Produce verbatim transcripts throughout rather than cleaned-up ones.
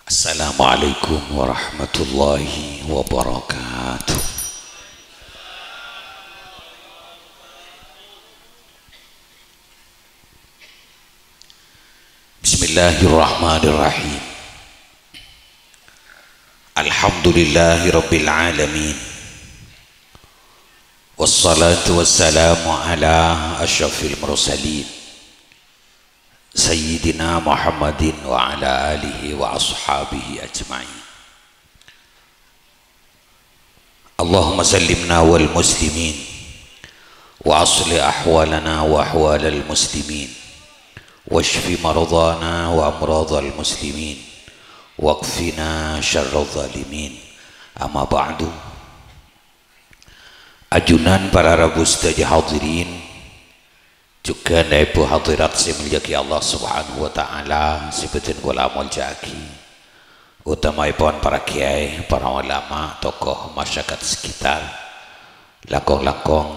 Assalamualaikum warahmatullahi wabarakatuh. Bismillahirrahmanirrahim. Alhamdulillahirabbil alamin. Wassalatu wassalamu ala asyrafil mursalin. Sayyidina Muhammadin wa ala alihi wa ashabihi ajma'in. Allahumma sallimna wal muslimin, wa aslih ahwalana wa ahwalal muslimin, washfi maradhana wa amradhal muslimin, wakfina syarradh dhalimin. Amma ba'du. Ajunan para rabu sadhâjâ hadirin, jhughân èbhu hadirat sè èmoljâ'aghi Allah Subhanahu wa Ta'ala, sè bhâdhân kaulâ moljâ'aghi, utamaèpon para kèyaè, para ulama, tokoh masyarakat sekitar, langkong-langkong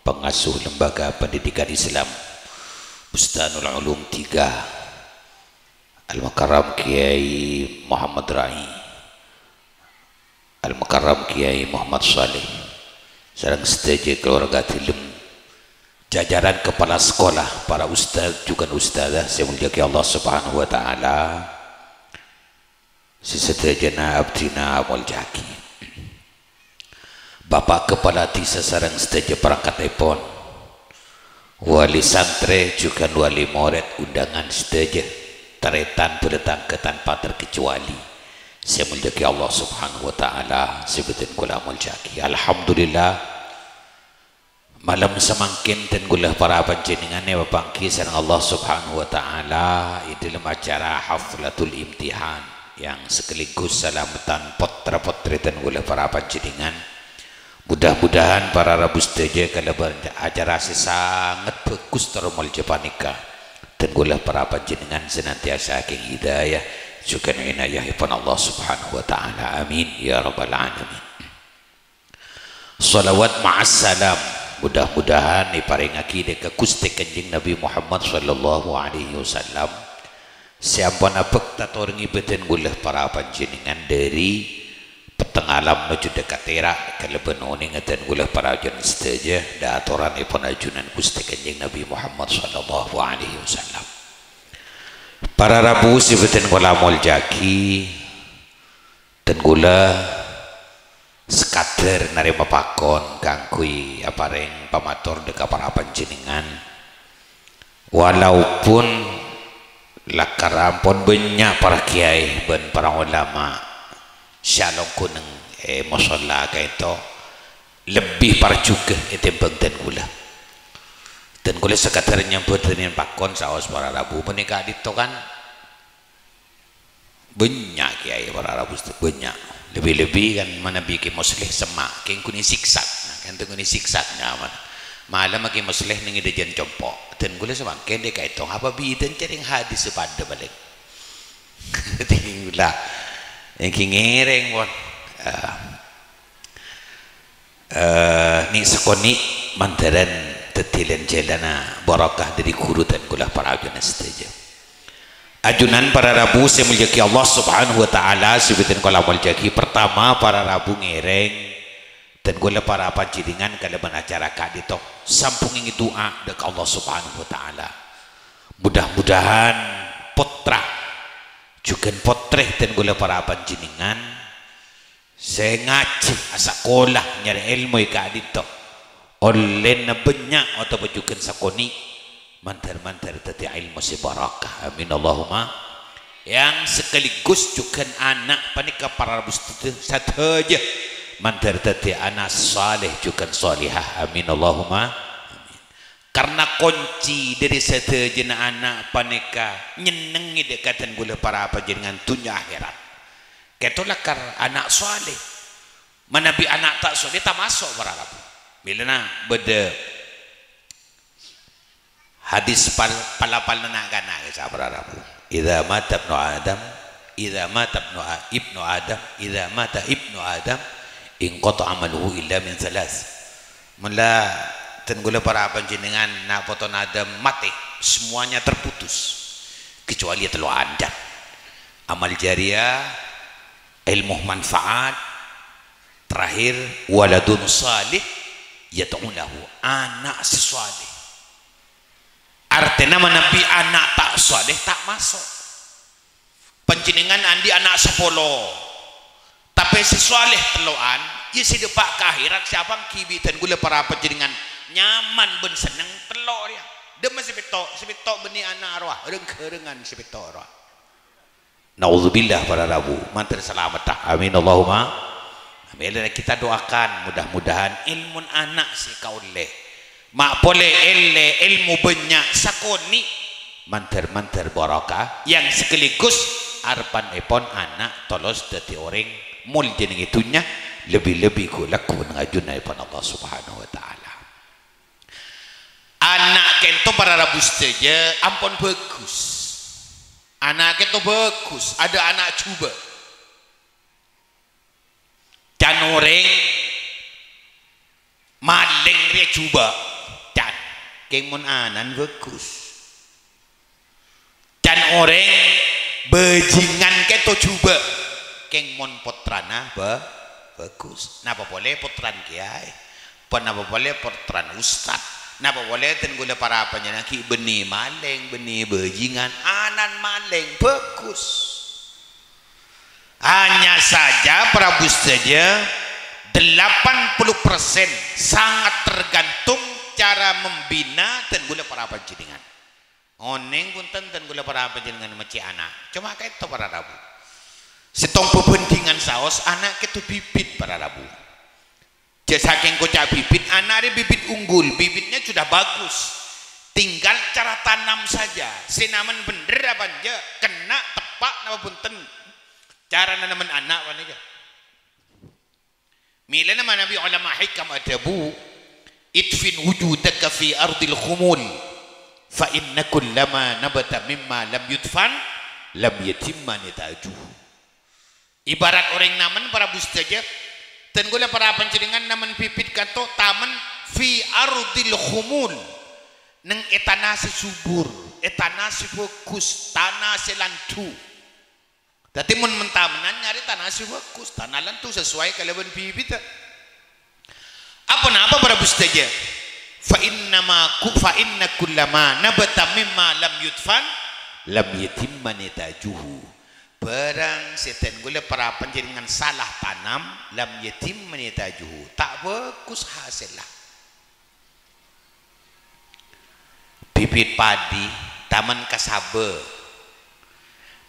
pangasuh Lembaga Pendidikan Islam Bustanul Ulum tiga, Al-Mukarram Kèyaè Muhammad Rai. Al-Mukarram Kèyaè Muhammad Shaleh, sareng sadhâjâ kalowarga dhâlem, jajaran kepala sekolah, para ustadz jhughân ustadzah sè èmoljâ'aghi Allah Subhanahu wa Ta'ala, sè sadhâjâna abdhina amoljâ'aghi. Bapak Kepala Dhisa sareng sadhâjâ parangkattèpon, wali santrè jhughân wali morèd, undangan sadhâjâ, tarètan bâlâ tangghâ tanpa terkecuali, sè èmoljâ'aghi Allah Subhanahu wa Ta'ala, sè bhâdhân kaulâ moljâ'aghi. Alhamdulillah, malem samangkèn dhân kaulâ para panjhennengngan èpapangghi sareng Allah Subhanahu wa Ta'ala è dhâlem acara Haflatul Imtihan, yang sekaligus salameddhân pottra-pottrè dhân kaulâ para panjhennengngan. Mudah-mudahan para rabu sadhâjâ kalabân acara sè sanget bhâghus tor moljâ panèka, dhân kaulâ para panjhennengngan senantiasa èkèng hidayah jhughân inayahèpon Allah Subhanahu wa Ta'ala. Amin, ya rabbal alamin. Shalawat ma'as salam, mudah-mudahan èparèngaghi dâ' ka Ghustè Kanjeng Nabi Muhammad sallallahu alaihi wasallam, sè ampon abhâkta torèngè bhâdhân kaulâ para panjhennengngan dâri pettengnga alam nojjhu dâ' ka tèra', kalabân onèngnga dhân kaulâ para ajunan sadhâjâ, dâ' atoranèpon ajunan Ghustè Kanjeng Nabi Muhammad sallallahu alaihi wasallam. Para rabu sè bhâdhân kaulâ moljâ'aghi, dhân kaulâ sakadâr narèma pakon kaangghuy aparèng pamator dâ' ka para panjhennengngan. Walaupun lakar ampon bânnya' para kèyaè bân para ulama sè alongghu neng è mosolla ka'dinto, lebbi parjhughâ ètèmbhâng dhân kaulâ. Dhân kaulâ sakadâr nyambhut dhâri pakon saos para rabu panèka ka'dinto kan. Bânnya' kèyaè para rabu, bânnya'. Lebbi-lebbi kan manabi Kè Musleh semma', kèng ghun èsiksa'. Nah, kan ghun èsiksa' nyaman. Malem Kè Musleh neng è dâjâna compo'. Dhân kaulâ samangkèn dâ' kaètong apa bidhâna carèng hadis sè padâ palèng. Dhing kaulâ. Èngghi ngèrèng pon. Ah. Eh, nè' sakonè' mandhârân dhâddhi lan-jhâlânna barokah dâri ghuru dhân kaulâ para ajunan sadhâjâ. Ajunan para rabu sè èmoljâ'aghi Allah Subhanahu wa Ta'ala, sè bhâdhân kaulâ moljâ'aghi. Pertama, para rabu ngèrèng dhân kaulâ para panjhennengngan kalabân acara ka'dinto sambhungngè du'a dâ' ka Allah Subhanahu wa Ta'ala. Mudah-mudahan pottra jhughân pottrè dhân kaulâ para panjhennengngan sè ngajhi, asakola, nyarè èlmo è ka'dinto, ollèna bânnya' otabâ jhughân sakonè', mandhâr-mandhâr dhâddhi èlmo sè barokah. Amin, Allahumma. Yang sekaligus jhughân ana' panèka para rabu sadhâjâ, mandhâr dhâddhi ana' saleh jhughân salehah. Amin, Allahumma. Amin. Karna konci dâri sadhâjâna ana' panèka nyennengngè dâ' ka dhân kaulâ para panjhennengngan dhunnya akhèrat. Ka'dinto lakar ana' saleh. Manabi ana' ta' saleh, tamaso' para rabu. Mèlana bâdâ hadis pal-, pal-apalna na'-kana' kèya para rabu. "Idza mata ibnu Adam, idza mata ibnu A-, ibnu Adam, idza mata ibnu Adam, inqata'a amaluhu illa min tsalas." Mèla dhân kaulâ para panjhennengngan na' potona Adam matè, semuanya terputus, kecuali tello' anjhâ. Amal jariyah, ilmu manfaat, terakhir, waladun shalih yad'u lahu, ana' sè shaleh. Artèna manabi ana' ta' shaleh, ta' maso'. Panjhennengngan andi' ana' sapolo, tapè sè shaleh tello'an, iyâ sè dâpa' ka akhèrat, sè apanggi bi' dhân kaulâ para panjhennengngan nyaman bân senneng tello' rèya. Dâmma sè pètto', sè pètto' bânnè ana' rowa, reng-ghârengan sè pètto' rowa. Naudzubillah, para rabu. Mandhâr salamedhâ. Amin, Allahumma. Amin. Kita doakan, mudah-mudahan èlmon ana' sè èkaollè, ma' polè èllè èlmo bânnya' sakonè', mandhâr-mandhâr barokah, yang sekaligus arebbhânèpon ana' tolos dhâddhi orèng moljâ neng è dhunnya, lebbi-lebbi ghu-, lagghu' neng ajunanèpon Allah Subhanahu wa Ta'ala. Ana' ka'dinto, para rabu sadhâjâ, ampon bhâghus. Ana' ka'dinto bhâghus, adâ' ana' jhubâ'. Can orèng malèng rèya jhubâ'. Can. Kèng mon ana'na bhâghus. Can orèng bhâjingan ka'dinto jhubâ'. Kèng mon pottrana bhâ-, bhâghus. Napa polè pottrana kèyaè? Ponapa polè pottrana ustad? Napa polè dhân kaulâ para panjhennengngan ghi' bânnè malèng, bânnè bhâjingan, ana'na malèng, bhâghus. Hanya saja, para rabu sadhâjâ, delapan puluh persen sangat tergantung cara membina dhân kaulâ para panjhennengngan. Onèng bhunten, dhân kaulâ para panjhennengngan mècè' ana'. Coma ka'dinto, para rabu. Sèttong bhâbhândhingan saos, ana' ka'dinto bibit, para rabu. Jhâ' sakèng koca' bibit, ana' rè bibit unggul, bibitnya sudah bagus. Tinggal cara tanam saja. Sè namen bhendher apa enjâ', kenna', teppa' napa bhunten. Cara nanamen ana' panèka. Mèlana manabi olama hikam adhâbu, "Idfin wujudaka fi ardil khumul, fa inna kullama nabata mimma lam yudfan, lam yatimma nitajuhu." Ibarat orèng namen, para rabu sadhâjâ, dhân kaulâ para panjhennengngan namen bibit ka'dinto tamen fi ardil khumul, neng è tana sè subur, è tana sè bhâghus, tana sè landhu. Dhâddhi, mon men-tamenan nyarè tana sè bhâghus, tana landhu sasuai kalabân bibiddhâ. Apa-napa, para rabu sadhâjâ? Fa inna ma ku-, fa inna kullama nabata mimma lam yudfan, lam yatimma nitajuhu. Bârâng sè dhân kaulâ para panjhennengngan sala tanam, lam yatimma nitajuhu, ta' bhâghus hasèlla. Bibit padi tamen ka sabâ.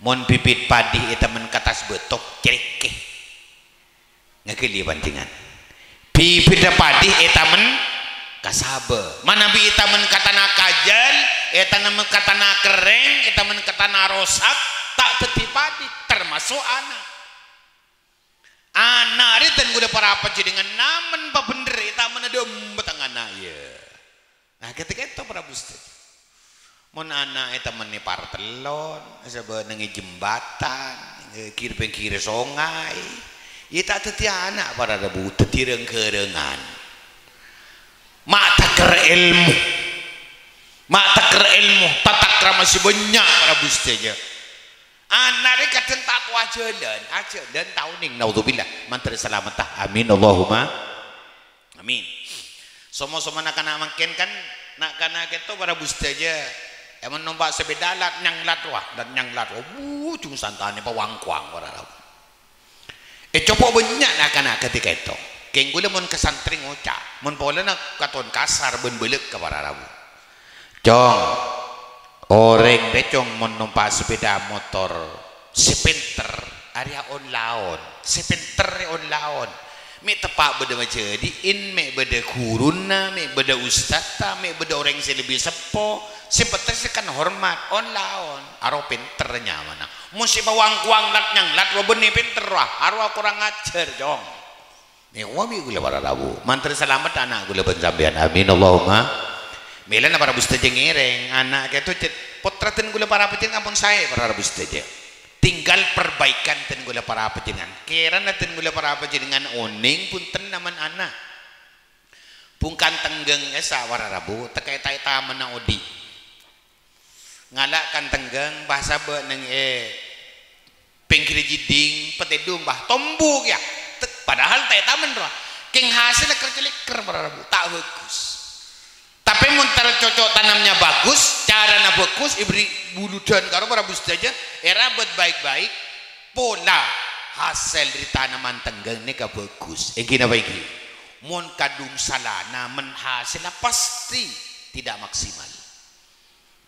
Mon bibit padi ètamen ka attas bâto, crèkè. Ngaghâli panjhennengngan. Bibiddhâ padi ètamen ka sabâ. Manabi ètamen ka tana kajhâl, ètamen ka tana kerrèng, ètamen ka tana rosak, ta' dhâddhi padi, tamaso' ana'. Ana' rè dhân kaulâ para panjhennengngan namen pabhendher, ètamena dâ' emma tang ana', iyâ. Nah, ghâtè ka'dinto, para rabu sadhâjâ. Mon ana' ètamennè partellon, sabâ neng è jembatan, è ghir-pèngghir songay, iyâ ta' dhâddhi ana', para rabu, dhâddhi reng-ghârângan. Ma' taker èlmo. Ma' taker èlmo, tatakrama sè bânnya', para rabu sadhâjâ. Ana' rè kadhâng ta' towa ajhâlân, ajhâlân ta' onèng, naudzubillah. Mandhâr salamedhâ. Amin, Allahumma amin. Somo-somona na'-kana' mangkèn kan, na'-kana' ka'dinto para rabu sadhâjâ, èmon nompa' sepeda lat-nyanglat rowa, lat-nyanglat rowa. Wuh, jung santanè pawang-kowang para rabu. Ècopo' bânnya' na'-kana' ghâtè ka'dinto. Kèng kaulâ mon ka santrè ngoca', mon polana katon kasar bân bâlâk ka para rabu. Cong, orèng rè, Cong, mon nompa' sepeda motor, sè pènter arèya on-laon, sè pènter rè on-laon. Mè' teppa' bâdâ majhâdi'in, mè' bâdâ ghuruna, mè' bâdâ ustadta, mè' bâdâ orèng sè lebbi seppo, sè pènter sè kan hormat, on-laon, aro pènter nyamana. Mon sè pawang-kowang lat-nyanglat, rowa bânnè pènter, rowa, aro akorang ajhâr, Cong. Nèko bi' kaulâ para rabu. Mandhâr salamedhâ ana' kaulâ bân sampèyan. Amin, Allahumma. Mèlana para rabu sadhâjâ ngèrèng, ana' ka'dinto cè', pottra dhân kaulâ para panjhennengngan ampon saè para rabu sadhâjâ. Tinggal perbaikan dhân kaulâ para panjhennengngan. Kèrana dhân kaulâ para panjhennengngan onèng bhunten namen ana'. Bungkana tengghâng ka'issa' para rabu, tekka è ta'-, è tamènna odi'. Ngala' kan tengghâng, pas sabâ neng è Pèngghirra jiding, patèdung, bâh, tombu kèya. Te-, padahal ta' ètamen, rowa. Kèng hasèlla kèr-cèlèkèr, para rabu, ta' bhâghus. Tapè mon tar-, cocok tanamnya bagus, carana bagus, èberri' buludhân karo para rabu sadhâjâ, èrabât baik-baik, pola hasèl dâri tanaman tèngghâng nèka bagus. Èngghi napa èngghi? Mon kadhung sala, namen hasèlla pasti tidak maksimal.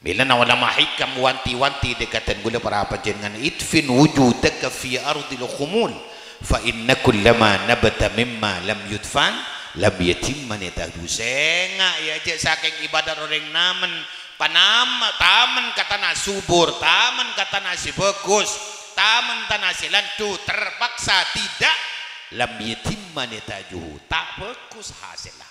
Mèlana ulama hikam wanti-wanti dâ' kadhân kaulâ para panjhennengngan, "Idfin wujudaka fi ardil khumul, fa inna kullama nabata mimma lam yudfan, lam yatimma nitajuhu." Sènga', yâ, jhâ' sakèng ibâdât orèng namen, panama-, tamen ka tana subur, tamen ka tana sè bhâghus, tamen tana sè landhu, terpaksa tidak, lam yatimma nitajuhu, ta' bhâghus hasèlla.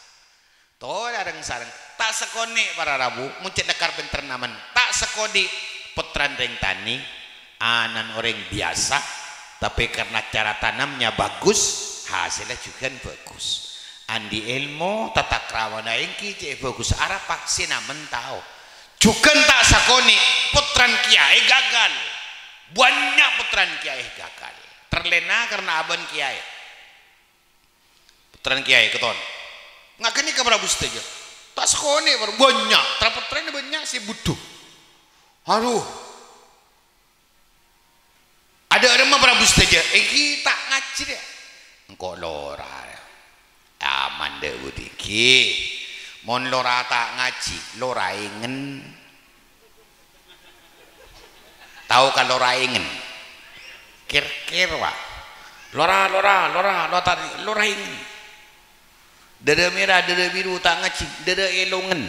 Tola reng-sareng, ta' sakonè' para rabu, mon cè' lakar pènter namen, ta' sakonè' pottrana rèng tanè, ana'na orèng biyasa, tapè karna cara tanamnya bagus, hasèlla jhughân bagus. Andi' èlmo, tata kramana èngghi cè' bagus, arapa sè namen tao. Jhughân ta' sakonè' pottrana kèyaè gagal. Bânnya' pottrana kèyaè gagal. Terlena karna abâ'na kèyaè. Pottrana kèyaè, katon. Nga' ghânèka para rabu sadhâjâ. Ta' sakonè', para, bânnya'. Tra-pottrana bânnya' sè budhu. Aduh. Adâ' remma para rabu sadhâjâ. Èngghi ta' ngajhi, yâ. Engko' lora, yâ. Aman dâ' budi, èngghi. Mon lora ta' ngajhi, lora èngen. Tao ka lora èngen? Kèr-kèr, wa. Lora, lora, lora, lora, lora èngen. Dârâ mèra, dârâ biru ta' ngajhi, dârâ èlongen.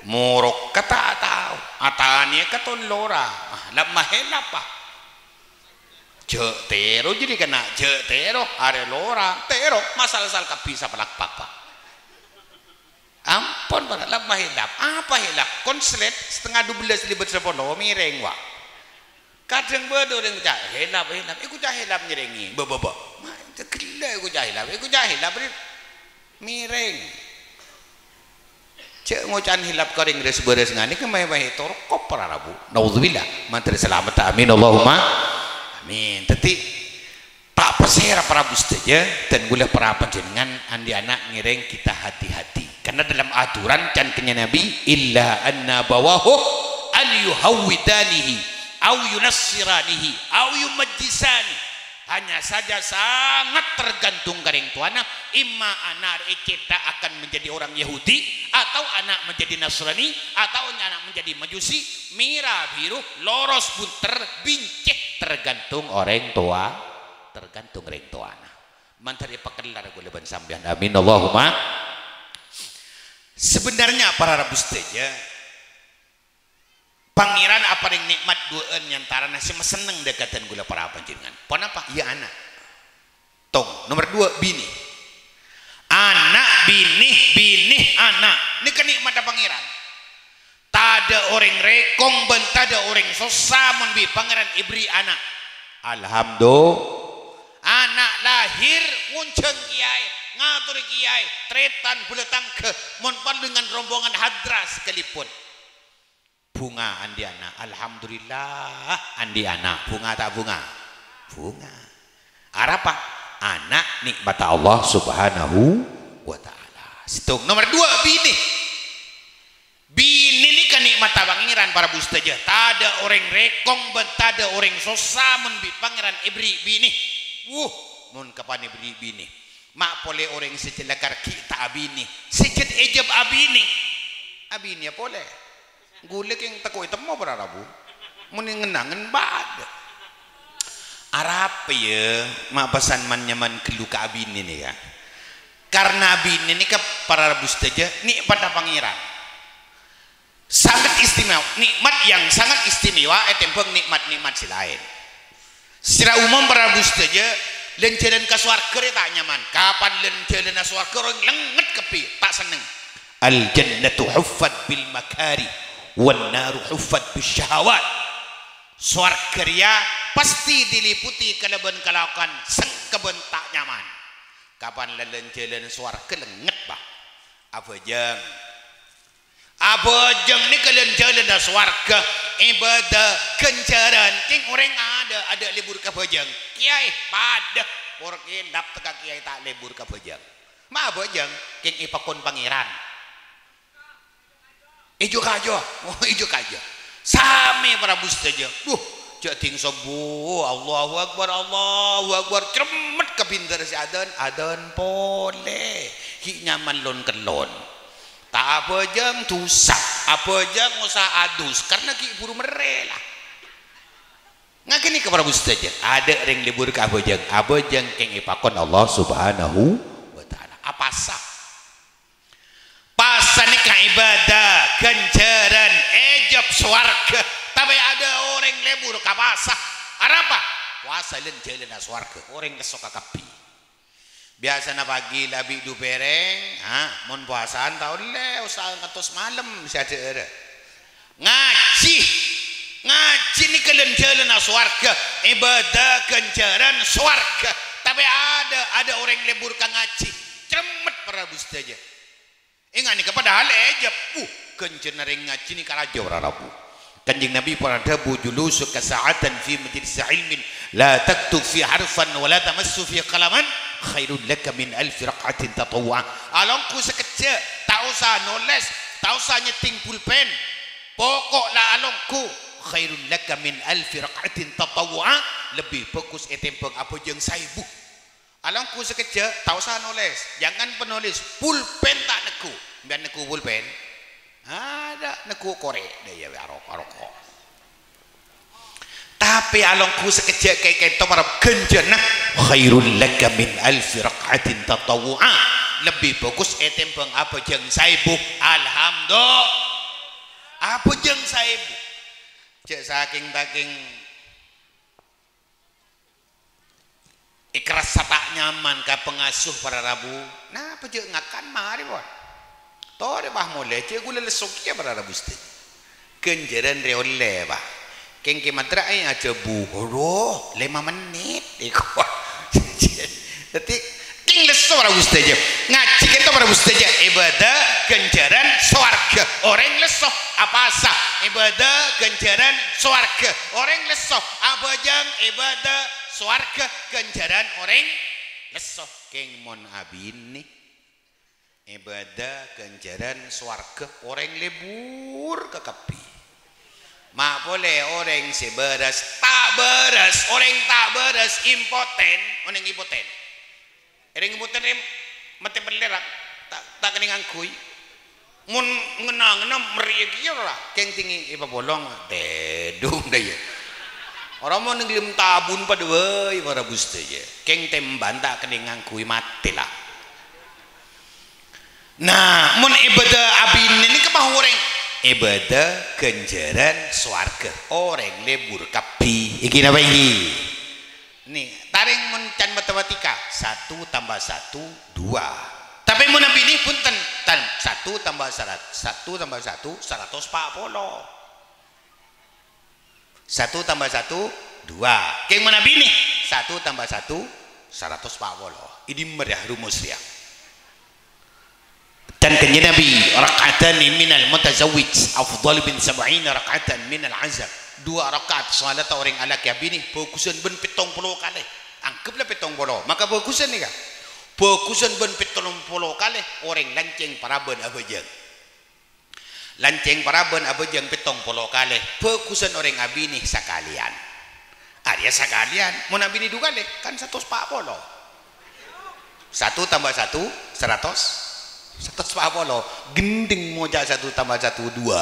Morok ka ta' tao. Atanèya katon lora. Ah, la mahèlap, wa. Jhâ' tèro jârèya kèna, jhâ' tèro. Arè lora, tèro. Masal-sal kabbhi sapalak papa. Ampon, para, la mahèlap. Apa hèlap? Konslet setengah dua belas lebet sapolo, mèrèng, wa. Kadhâng bâdâ orèng ca', "Hèlap, hèlap." Èkoca' hèlap nyèrèngè. Bâ, bâ, bâ. Ma, ghellâ' èkoca' hèlap. Èkoca' hèlap, ri-, mèrèng. Jhâ' ngoca'an hèlap ka orèng rès-bârâs nganèka mè-, mè-, torkop para rabu. Naudzubillah. Mandhâr salamet. Amin. Allahumma amin. Dhâddhi, ta' pasèra para rabu sadhâjâ, dân kaulâ para panjhennengngan andi' ana' ngèrèng kita hati-hati. Karna dalam aturan can kènyaè Nabi, "Illa anna abawahu an yuhawwidanihi, au yunassiranihi, au yumajjisani." Hanya saja sangat tergantung ka rèng towana, imma ana' ècèta' akan menjadi orang Yahudi, atau ana' menjadi Nasrani, atau ana' menjadi Majusi, mèra biru, loros bhunter, bhincè', tergantung orèng towa. Tergantung rèng towana. Mandhâr èpakellar kaulâ bân sampèyan. Amin. Allahumma. Sebenarnya, para rabu sadhâjâ, Pangèran aparèng nè'mat duwâ'ân è antarana sè masenneng dâ' kadhân kaulâ para panjhennengngan. Ponapa? Iyâ, ana'. Tong. Nomer duwâ', binè. Ana', binè, binè, ana'. Nèka nè'matta Pangèran. Tadâ' orèng rèkong bân tadâ' orèng sossa mon bi' Pangèran èberri' ana'. Alhamdulillah. Ana' lahir ngonjhâng kèyaè, ngatorè kèyaè, tarètan bâlâ tangghâ, mon parlo dengan rombongan hadra sakalèpon. Bhunga andi' ana', alhamdulillah, andi' ana', bhunga ta' bhunga? Bhunga. Arapa? Ana' nè'matta Allah Subhanahu wa Ta'ala. Sèttong. Nomer duwâ', binè. Binè nèka nè'matta Pangèran, para rabu sadhâjâ. Tadâ' orèng rèkong bân tadâ' orèng sossa mon bi' Pangèran èberri' binè. Wuh, mon kapan èberri' binè. Ma' polè orèng sè jhâ' lakar ghi' ta' abinè, sè jhât èjhâp abinè. Abinè polè. Ghulâ kèng tako' ètemmo para rabu. Mon ngen-angen bâdâ. Arapa, yâ, ma' pèsan man-nyaman ghâllu ka abinè nèka? Karna abinè nèka para rabu sadhâjâ nè'matta Pangèran. Sangat istimewa, nikmat yang sangat istimewa ètèmbhâng nè'mat-nè'mat sè laèn. Secara umum, para rabu sadhâjâ, lân-jhâlân ka sowarghâ rè ta' nyaman. Kapan lân-jhâlânna sowarghâ orèng lènget kabbhi, ta' senneng. "Al jannatu huffat bil makari, wan naru huffat bis syahawat." Sowarghâ rèya pastè diliputi kalabân kalakowan sengka bân ta' nyaman. Kapan lân-jhâlân sowarghâ lènget, bâ. Abhâjâng. Abhâjâng nèka lân-jhâlânna sowarghâ, ibadah, ghânjhârân, kèng orèng Adâ' lebur ka bhâjâng. Kèyaè, padâ. Por kèyaè dâp tekka kèyaè ta' lebur ka bhâjâng. Ma' bhâjâng, kèng èpakon Pangèran. Èjâ kajâ. Oh, èjâ kajâ. Samè para rabu sadhâjâ. Duh, jhâ' dhing sobbhu. Allahu Akbar, Allahu Akbar. Cremmet ka bhindhâr sè adân, adân polè. Ghi' nyaman lon-kellon. Ta' abhâjâng dhusa. Abhâjâng osa adus. Karna ghi' buru merrè, la. Ngaghâni ka para rabu sadhâjâ, adâ' rèng lebur ka abhâjâng. Abhâjâng kèng èpakon Allah Subhanahu wa Ta'ala. Apasa? Pasa nèka ibadah, ghânjhârân, èjhâb sowarghâ. Tapè adâ' orèng lebur ka pasa. Arapa? Pasa lân jhâlânna sowarghâ. Orèng lesso kakabbhi. Biyasana pagi la bi' du pèrèng, ha, mon powasaan ta' ollè osa ngantos malem sè adhâ'ârâ. Ngajhi, ngajhi nèka lân-jhâlânna sowarghâ, ibadah ghânjhârân sowarghâ. Tapè adâ', adâ' orèng lebur ka ngajhi, cremmet para rabu sadhâjâ. Ènga' nèka padahal èjhâb. Uh, ghânjhârânna rèng ngajhi nèka rajâ para rabu. Kanjeng Nabi pernah adhâbu, "Julusuka sa'atan fi majlisi ilmin, la taktub fi harfan wa la tamassu fi qalaman, khairul laka min alfi rak'atin tatawwu'a." Alongghu sakejjhâ', ta' osa nolès, ta' osa nyèddhing pulpen. Pokok la alongghu, khairul laka min alfi rak'atin tatawwu'a, lebbi bhâghus ètèmbhâng abhâjâng saèbu. Alongghu sakejjhâ', ta' osa nolès. Jangan penulis, pulpen ta' neggu'. Sampèyan neggu' pulpen? Adâ', neggu' korè'. Dâ' iyâ, aroko', aroko'. Tapè alongghu sakejjhâ' kèya kènto para ghânjhârânna, "Khairul laka min alfi rak'atin tatawwu'a." Lebbi bhâghus ètèmbhâng abhâjâng saèbu. Alhamdulillah. Abhâjâng saèbu. Jhâ' sakèng-takèng Èkarassa ta' nyaman ka pangasuh para rabu. Napa jhâ' ngakan marè, pon? Torè, pas molè, jhâ' ghulâ lesso kèya para rabu sadhâjâ. Ghânjhârân rè ollè, pa'. Kèng kè madra'è ajhâbu, "Olo, lèma mennit." Èko. Dhâddhi, kèng lesso para rabu sadhâjâ. Ngajhi kènto para rabu sadhâjâ. Ibadah ghânjhârân sowarghâ. Orèng lesso apasa? Ibadah ghânjhârân sowarghâ. Orèng lesso abhâjâng ibadah sowarghâ ghânjhârân orèng lesso. Kèng mon abinè, ibadah ghânjhârân sowarghâ orèng lebur kakabbhi. Ma' polè orèng sè bârâs, ta' bârâs, orèng ta' bârâs, impoten, onèng impoten. Èrèng impoten rè matè pellèr, ra, ta', ta' kennèng ngangghuy. Mon ngenna-ngenna merriyâ kèya, ra, kèng tèngè èpapolong, tèdung dâ' iyâ. Ora mon nengglem tabun padâ bhâi para rabu sadhâjâ. Kèng tèmbhân ta' kennèng ngangghuy matè, la. Nah, mon ibadah abinè nèka pas orèng ibadah ghânjhârân sowarghâ, orèng lebur kabbhi. Iki napa iki? Ni, tarèng mon can matematika, satu tambah satu, dua. Tapè mon abinè, bhunten, tan-, satu tambah sarat-, satu tambah satu, saratos pa' polo. Satu tambah satu, dua. Kèng mon abinè, satu tambah satu, saratos pa' polo. È dimma rèya rumus rèya? Can Kanjeng Nabi, "Rak'atani minal mutazawwij afdhalu min sab'ina rak'atan minal azab." Dua rakaat salata orèng alakè abinè bhâghusân bân pèttong polo kalè. Angghep la pèttong polo, maka bhâghusân nèka. Bhâghusân bân pèttong polo kalè orèng lancèng parabân abhâjâng. Lancèng parabân abhâjâng pèttong polo kalè, bhâghusân orèng abinè sakalèyan. Arèya sakalèyan, mon abinè du kalè, kan satos pa' polo. Satu tambah satu, saratos, satos pa' polo. Ghendheng moca' satu tambah satu, dua.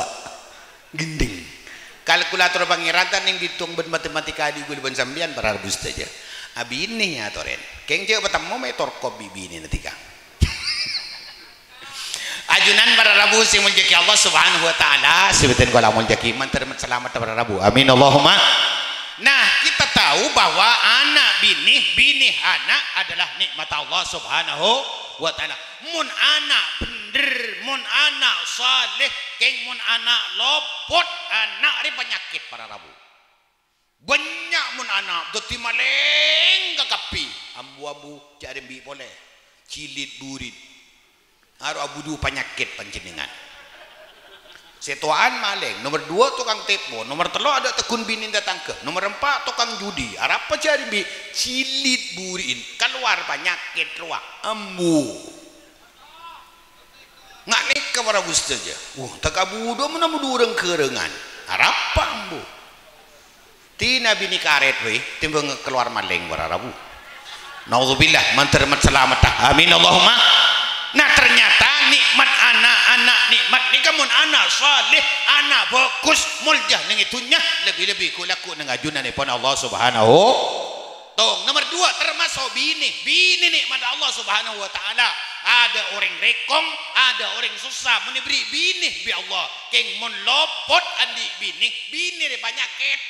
Ghendheng. Kalkulator Pangèran ta' nèng bitong bân matematika adi' ghulâ bân sampèyan para rabu sadhâjâ. Abinè atorèn. Kèng jhâ' patemmo mè' torkop bi' binèna dhika. Ajunan para rabu sè èmoljâ'aghi Allah Subhanahu wa Ta'ala, sè bhâdhân kaulâ moljâ'aghi, mandhâr salamet para rabu. Amin, Allahumma. Nah, kita tahu bahwa ana' binè, binè ana' adalah nikmat Allah Subhanahu wa Ta'ala. Mon ana' bhendher, mon ana' saleh, kèng mon ana' lopot, ana' rè panyakèt para rabu. Bânnya' mon ana' dhâddhi malèng kakabbhi, ambu-ambu jhâ' rembi' polè, jilid burit. Aro abu du panyakèt panjhennengngan. Sè towa'an malèng, nomer duwâ' tokang tèpo, nomer tello' adâ' tegghun binèna tatangghâ, nomer empa' tokang judi. Arapa jârèya, Bi'? Jhilid buri'in, kalowar panyakèt rowa, ambu. Nga' nèka para ghustè jâ. Uh, ta' kabudhâ mon ambu reng-ghârengan. Arapa ambu? Dina binè karèt, wè, tèmbhâng kalowar malèng para rabu. Naudzubillah, mandhâr mat-, salametta. Amin, Allahumma. Nah, ternyata nikmat ana', ana' nikmat nèka mon ana' saleh, ana' bhâghus, molja neng è dhunnya, lebbi-lebbi ghu-, lagghu' neng ajunanèpon Allah Subhanahu. Tong, nomer duwâ', termaso' binè. Binè nikmat Allah Subhanahu wa Ta'ala. Adâ' orèng rèkong, adâ' orèng sossa, mon èberri' binè bi' Allah. Kèng mon lopot andi' binè, binè rè panyakèt.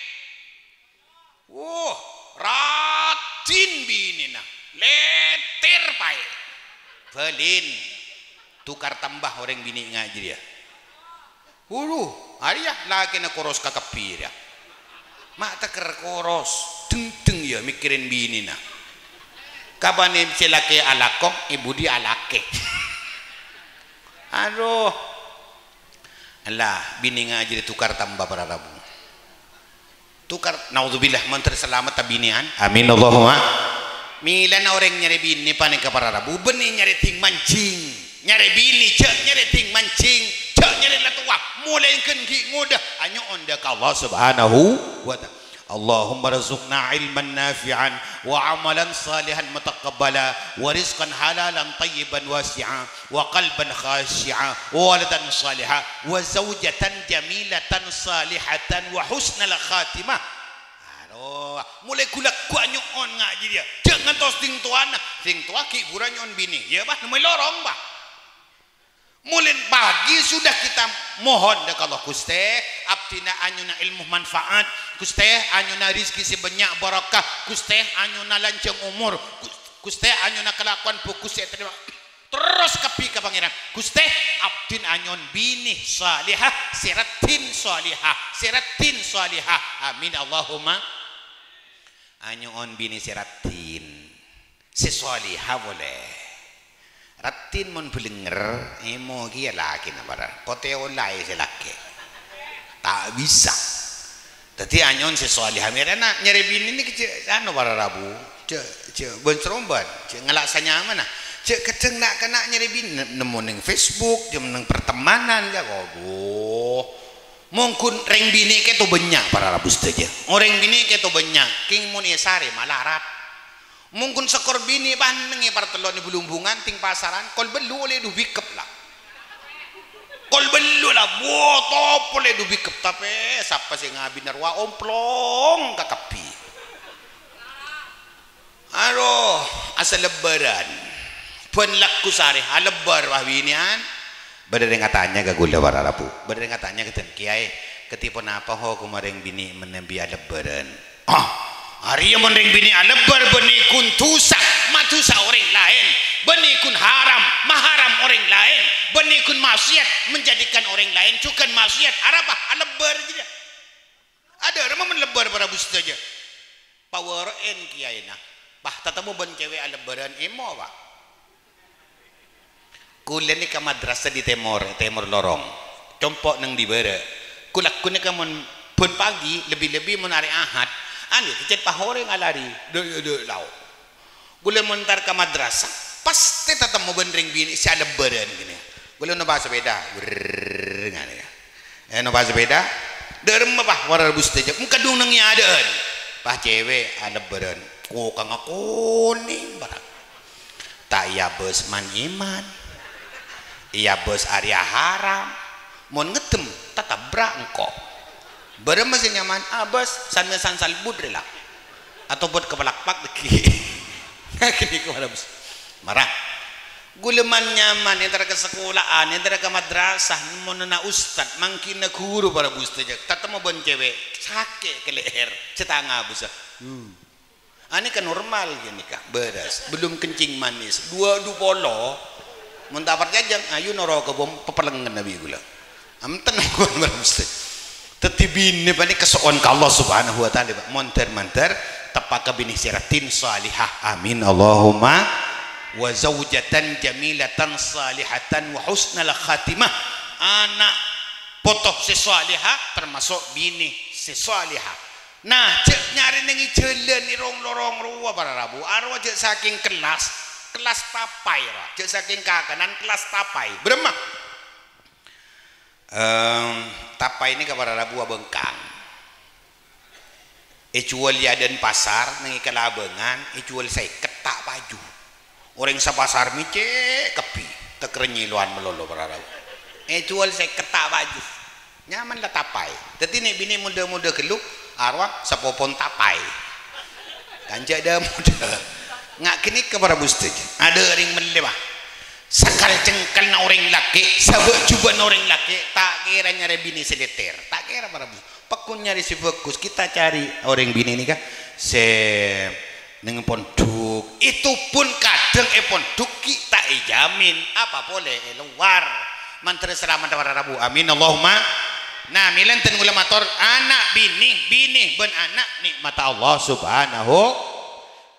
Wuh, rajin binèna, lètèr paè. Bâlin, tokar tamba orèng binè' nga' jârèya. Wudhu, arèya lakèna koros kakabbhi rèya. Ma' tèkèr koros, dhengdheng iyâ mèkkèrè binèna. Kapan sè lakè alako, è budi alakè. Aduh. Ella, binè nga' jârèya tokar tamba para rabu. Tokar, naudzubillah, mandhâr salametta binèyan. Amin, Allahumma. Mèlana orèng nyarè binè panèka para rabu, bânnè nyarè dhing manjhing. Nyarè binè, jhâ' nyarè dhing manjhing, jhâ' nyarè la towa. Molaè ghân ghi' ngodâ, anyo'on dâ' ka Allah Subhanahu wa Ta'ala. Allahumma rzuqna ilman nafi'an wa amalan salihan mutaqabbala wa rizqan halalan thayyiban wasi'a wa qalban khashi'a wa waladan saliha wa zaujatan jamilatan salihatan wa husnal khatimah. Aduh, molaè ghu-lagghu' anyo'on nga' jârèya. Jhâ' ngantos dhing towana. Dhing towa ghi' bhuru anyo'on binè. Iyâ, bâh, nemmoè lorong, bâh. Molaè pagi sudah kita mohon dâ' ka Allah, "Ghustè, abdhina anyo'ona èlmo manfaat. Ghustè, anyo'ona rejhekkè sè bânnya' barokah. Ghustè, anyo'ona lanjhâng omor. Ghus-, Ghustè, anyo'ona kalakowan bhâghus sè ètarèma." Terros kabbhi ka Pangèran, "Ghustè, abdhina anyo'on binè salehah, sè raddhin salehah, sè raddhin salehah. Amin, Allahumma." Anyo'on binè sè raddhin, sè salehah polè. Raddhin mon bâlengnger, èmo kèya lakèna para. Potè ollaè sè lakè. Ta' bisa. Dhâddhi anyo'on sè salehah. Mèrana nyarè binè nèka jhâ' anu para rabu. Jhâ', jhâ' bân-saromban. Jhâ' ngala' sanyamana. Jhâ' kadhâng na'-kana' nyarè binè nemmo neng Facebook, jhâ' neng pertemanan, jhâ', waduh. Mon ghun rèng binè' kèto bânnya' para rabu sadhâjâ. Orèng binè' kèto bânnya', kèng mon èsarè malarat. Mon ghun sèkor binè' bânnèng è partello' nè bâlung-bhungan tèng pasaran, kol bâllu' ollè du bikep la. Kol bâllu' la, bo, top ollè du bikep, tapè sapa sè ngabinna rowa omplong kakabbhi. Aduh, asalebbhârân. Bân lagghu sarè, alebbhâr, wah, binèyan. Bâdâ rèng atanya ka ghulâ para rabu. Bâdâ rèng atanya ka dân, "Kèyaè, kadhi ponapa hokomma rèng binè' manabi alebbhârân?" Ah, arèya mon rèng binè' alebbhâr bânnè ghun dhusa, madhusa orèng laèn. Bânnè ghun haram, maharam orèng laèn. Bânnè ghun maksiat, menjadikan orèng laèn jhughân maksiat. Arapa? Alebbhâr jârèya. Adâ' ramma mon lebbhâr para rabu sadhâjâ. Pawârâ'en kèyaèna. Bâh, tatemmo bân cewek alebbhârân èmo, Pak. Kulâ nèka madrasah di tèmor, tèmor lorong. Compo' neng di bârâ'. Kulâ ghun nèka mon bân pagi, lebbi-lebbi mon arè Ahad, anu, kècèt pahorè ngalari, dâ', dâ', lao'. Ghulâ mon entar ka madrasah, pastè tatemmo bân rèng binè' sè alebbhârân kènè. Ghulâ nompa' sapèda, brrrr, nganè ya. Eh, nompa' sapèda, dâ' remma, Pak, para rabu sadhâjâ, engka dhung neng è adâ'ân. Pas cewek alebbhârân, kokangnga konèng, para. Ta' èabâs man-èman. Èabâs arèya haram. Mon ngèddem, tatabrak engko'. Bârâmma sè nyaman, abâs, san-mèsan salbut rè la. Atobât ka palakpak dhâggi'. Ghânèka mara, Bos. Mara. Ghulâ man-nyaman, entar ka sakola'an, entar ka madrasah, mon na' ustad, mangkènna ghuru para rabu sadhâjâ. Tatemmo bân cewek, sakè' ka lè'èr, sè ta' ngabâsa. Hmm. Anèka normal ghânèka, bârâs, belum kencing manis, dua du polo. Mon ta' parcajâ, ayo noro' ka bom pepelengngen bi' ghulâ. Amten, mara, Bos. Dhâddhi binè panèka so'on ka Allah Subhanahu wa Ta'ala, Pak. Mondhâr-mandhâr teppa' ka binè sè raddhin salihah. Amin. Allahumma. Wa zaujatan jamilatan salihatan wa husnal khatimah. Ana' Poto sè salèha tamaso' binè sè salèha. Nah, jhâ' nyarè neng è jhâlân, è rong-lorong rowa para rabu. Arowa jhâ' sakèng kellas, kellas tapai, ra. Jhâ' sakèng kakanan, kellas tapai. Bârâmma? Em, tapai nèka para rabu abângkang. Èjhuwâl è adâ'na pasar, neng è kalabângan, èjhuwâl sèket ta' paju. Orèng sapasar mècè' kabbhi, takerrèng nyèlowan malolo para rabu. Èjhuwâl sèket ta' paju. Nyaman la tapai. Dhâddhi nè' binè' modâ-modâ ghâllu, arowa sapopon tapai. Kan jhâ' dâ-modâ. Nga' ghânèka para rabu sadhâjâ. Adâ' orèng mellè, bâh. Sakal-cengkalla orèng lakè', sabâ'-jhubâ'na orèng lakè', ta' kèra nyarè binè sè lètèr. Ta' kèra para rabu. Pagghun nyarè sè bhâghus, kita cari orèng binè nèka sè neng pondhuk. Itu pun kadhâng è pondhuk ghi' ta' èjamin, apa polè è lowar. Mandhâr salamet para rabu. Amin, Allahumma. Nah, mèlana dhân kaulâ mator, ana' binè, binè bân ana' nè'matta Allah Subhanahu.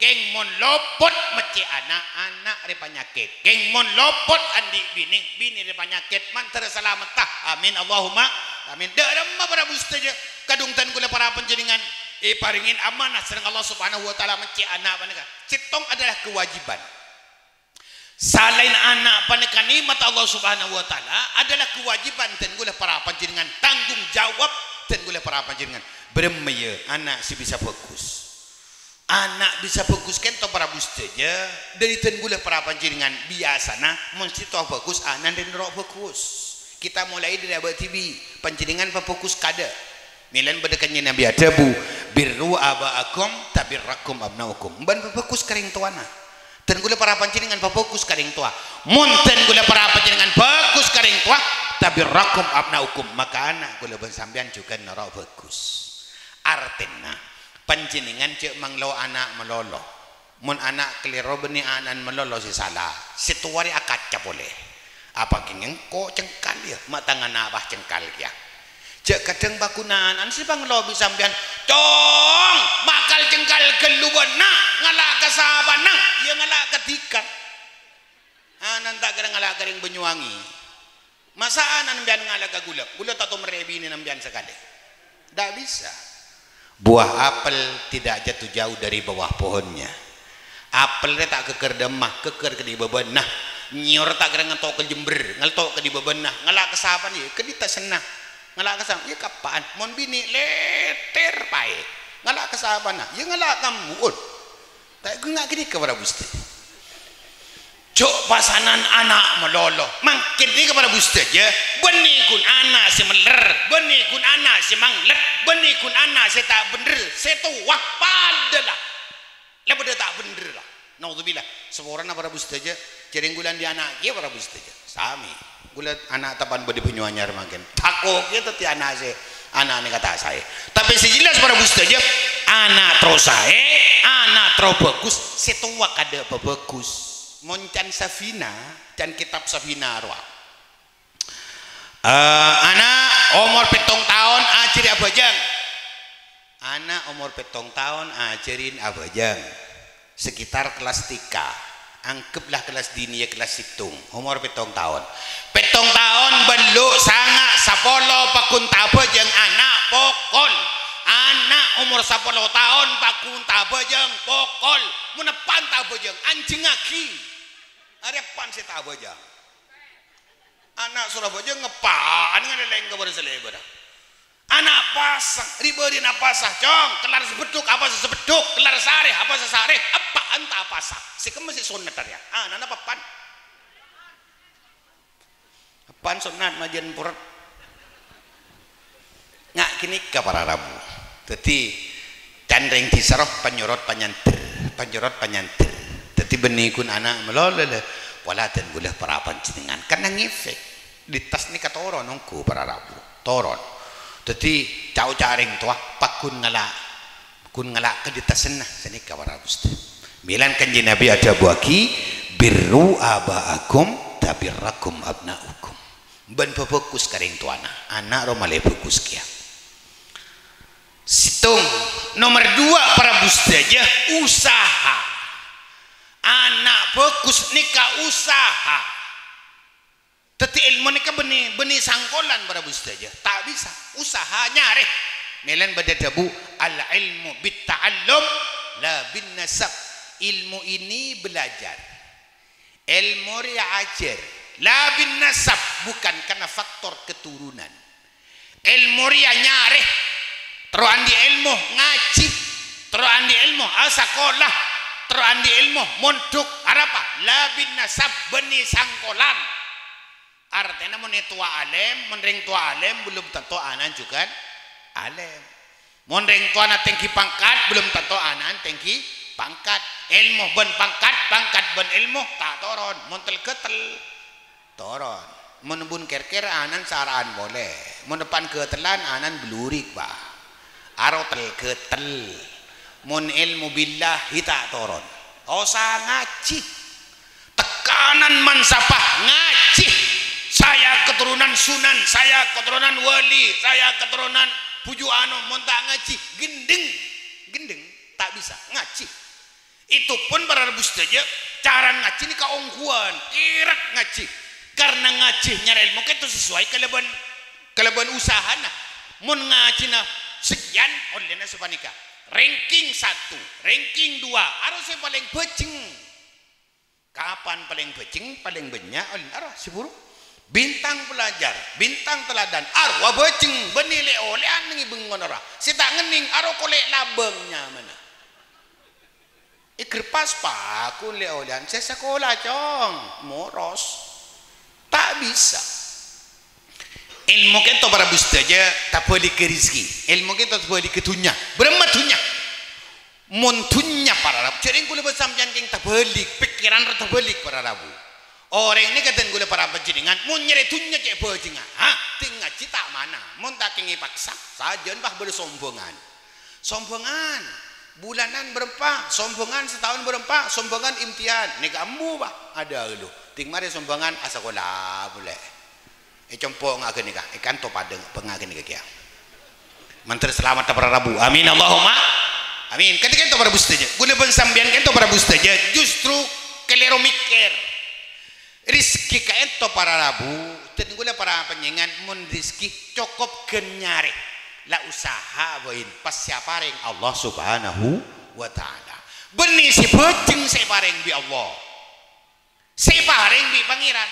Kèng mon lopot mècè' ana', ana' rè panyakèt. Kèng mon lopot andi' binè, binè rè panyakèt. Mandhâr salametta. Amin, Allahumma amin. Dâ' remma para rabu sadhâjâ, kadhung dhân kaulâ para panjhennengngan èparèngè amanah sareng Allah Subhanahu wa Ta'ala mècè' ana' panèka. Sèttong adalah kewajiban. Salaèn ana' panèka nè'matta Allah Subhanahu wa Ta'ala, adalah kewajiban dhân kaulâ para panjhennengngan, tanggung jawab dhân kaulâ para panjhennengngan. Bârâmma, yâ, ana' sè bisa bhâghus. Ana' bisa bhâghus kènto para rabu sadhâjâ, dhâri dhân kaulâ para panjhennengngan biyasana mon sè towa bhâghus, ana'na noro' bhâghus. Kita mulai dhâri abâ' dhibi', panjhennengngan pabhâghus kadâ'. Mèlana bâdâ Kanjeng Nabi adhâbu, "Birru aba'akum tabirrakum abna'ukum." Bân pabhâghus ka rèng towana. Dhân kaulâ para panjhennengngan pabhâghus ka rèng towa. Mon dhân kaulâ para panjhennengngan bhâghus ka rèng towa, tabirrakum abna'ukum, maka ana' kaulâ bân sampèyan jhughân noro' bhâghus. Artèna, panjhennengngan jhâ' manglo ana' malolo. Mon ana' kalèro bânnè ana'na malolo sè sala, sè towa rè akaca polè. Apa kèng engko' cengkal, yâ? Ma' tang ana' bâ cengkal kèya. Jhâ' kadhâng pagghun ana'na sè panglo bi' sampèyan, "Cong, ma' kal-cengkal ghâllu bâ'na, ngala' ka sapana, yâ ngala' ka dhika." Ana'na ta' kèra ngala' ka rèng Banyuwangi. Masa' ana'na sampèyan ngala' ka kaulâ? Kaulâ ta' tomerrè binèna sampèyan sakalè. Ndak bisa. Buah apel tidak jatuh jauh dari bawah pohonnya. Apel rè ta' ghâgghâr dâ' emma, ghâgghâr kadhi bâbâna. Nyèyor ta' kèra nganto' ka jembher, nganto' kadhi bâbâna. Ngala' ka sapana, yâ, kadhi tasanna. Ngala' ka sapa? Yâ, kappa'an. Mon binè' lètèr paè. Ngala' ka sapana? Yâ, ngala' ka embu'en. Ta' ghu-, nga' ghânèka para rabu sadhâjâ. Jhâ' pasanan ana' malolo. Mangkèn nèka para rabu sadhâjâ, bânnè ghun ana' sè mèller, bânnè ghun ana' sè manglet, bânnè ghun ana' sè ta' bhendher, sè towa padâ la. La padâ ta' bhendher la. Naudzubillah. Saporana para rabu sadhâjâ, jhârèng kaulâ andi' ana' kèya para rabu sadhâjâ. Sami. Kaulâ ana' tapa'an bâdâ Banyuanyar mangkèn. Tako' kèya dhâddhi ana' sè, ana' nèka ta' saè. Tapè sè jelas para rabu sadhâjâ, ana' terro saè, ana' terro bhâghus, sè towa kadâ' pabhâghus. Mon can Safina, can kètab Safina rowa. Eh, ana' omor pèttong taon ajhâri abhâjâng. Ana' omor pèttong taon ajhâri abhâjâng. Sekitar kelas tiga. Anggeplah kelas diniyah kelas sèttong. Omor pèttong taon. Pèttong taon, bâllu', sanga', sapolo, pagghun ta' abhâjâng ana' pokol. Ana' omor sapolo taon pagghun ta' abhâjâng pokol. Mon eppa'na ta' abhâjâng, anjhingngaghi. Arèya eppa'na sè ta' abhâjâng. Ana' Surabaya ngeppa'an ngalèlèng ka bârâs lèbârrâ. Ana' pasa, ri-bâri'na pasa, cong, kellar sè beddhuk, apasa sè beddhuk, kellar sarè, apasa sarè, eppa'na ta' apasa. Sè kemma sè sonnat arèya. Ana'na eppa'na. Eppa'na sonnat majân porèt. Nga' ghânèka para rabu. Dhâddhi, can rèng dhisa rowa panyorot panyandher, panyorot panyandher. Dhâddhi, bânnè ghun ana' malolo la, pola dân ghulâ para panjhennengngan. Kan ngefek. Di attas nèka toron ongghu para rabu. Toron. Dhâddhi, ca'-oca' rèng towa, pagghun ngala', ghun ngala' ka di attasânna, sanèka para rabu sadhâjâ. Mèlana Kanjeng Nabi adhâbuwâghi, "Birru aba'akum tabirrakum abna'ukum." Bân pabhâghus ka rèng towana, ana' rowa malè bhâghus kèya. Sèttong, nomer duwâ', para rabu sadhâjâ, usaha. Ana' bhâghus nèka usaha. Dhâddhi èlmo nèka bânnè, bânnè sangkolan para rabu sadhâjâ. Ta' bisa. Usaha nyarè. Mèlana bâdâ dhâbu, "Al-ilmu bit-ta'allum la bin-nasab." Ilmu ini belajar. Èlmo rèya ajhâr. La bin-nasab, bukan karena faktor keturunan. Èlmo rèya nyarè. Terro andi' èlmo, ngajhi. Terro andi' èlmo, asakola. Terro andi' èlmo, mondhuk. Arapa? La bin-nasab, bânnè sangkolan. Artèna mon è towa alèm, mon rèng towa alèm, belum tanto ana'na jhughân alèm. Mon rèng towana tèngghi pangkat, belum tanto ana'na tèngghi pangkat. Èlmo bân pangkat, pangkat bân èlmo ta' toron. Mon tel-ghâtel, toron. Mon bun kèr-kèr, ana'na sara'an polè. Mon eppa' ghâtellan, ana'na blurik, Pak. Aro tel-ghâtel. Mon èlmo billahi ta' toron. Osa ngajhi. Tekanan man sapa ngajhi. Saya keturunan sunan, saya keturunan wali, saya keturunan buju anu, mon ta' ngajhi, gendeng. Gendeng, ta' bisa ngajhi. Itu pun para rabu sadhâjâ, cara ngajhi nèka ongghuwân, kèrèk ngajhi. Karena ngajhi nyarè èlmo kèto sesuai kalabân, kalabân usahana. Mon ngajhina sekian, ollèna sapanèka. Ranking satu, ranking dua, aro sè palèng bhâjheng. Kapan palèng bhâjheng, palèng bânnya', ollè aro sè buru. Bintang pelajar, bintang teladan, arowa bhâjheng, bânnè lè-olèan ngèbâng ngono ra. Sè ta' ngennèng, aro kolè' labâng nyamana. Ègerpas pakon lè-olèan, sè sakola, Cong, moros. Ta' bisa. Èlmo kèto para rabu sadhâjâ tabhâligghâ rejhekkè. Èlmo kèto tabhâligghâ dhunnya. Bârâmma dhunnya? Mon dhunnya para rabu, jhâ' rèng kaulâ bân sampèyan kèng tabhâlik, pèkkèran rowa tabhâlik para rabu. Orèng nèka dân kaulâ para panjhennengngan, mon nyarè dhunnya cè' bhâjhengnga, ha, dhing ngajhi ta' mana. Mon ta' kèng èpaksa, sajân pas bâdâ sombhângan. Sombhângan, bulanan bârâmpa, sombhângan sataon bârâmpa, sombhângan imtihan. Nèka ambu, Pak. Adâ' ghâllu. Dhing marè sombhângan asakola polè. È compo' nga' ghânèka, è kanto padâ pènga ghânèka kèya. Mandhâr salamet para rabu. Amin, Allahumma amin. Kadhi kènto para rabu sadhâjâ. Kaulâ bân sampèyan kènto para rabu sadhâjâ justru kalèro mèkkèr. Rejhekkè ka'ènto para rabu, dân kaulâ para panjhennengngan mon rejhekkè cokop ghân nyarè. La usaha bhâi pas sè aparèng Allah Subhanahu wa Ta'ala. Bânnè sè bhâjheng sè èparèng bi' Allah. Sè èparèng bi' Pangèran.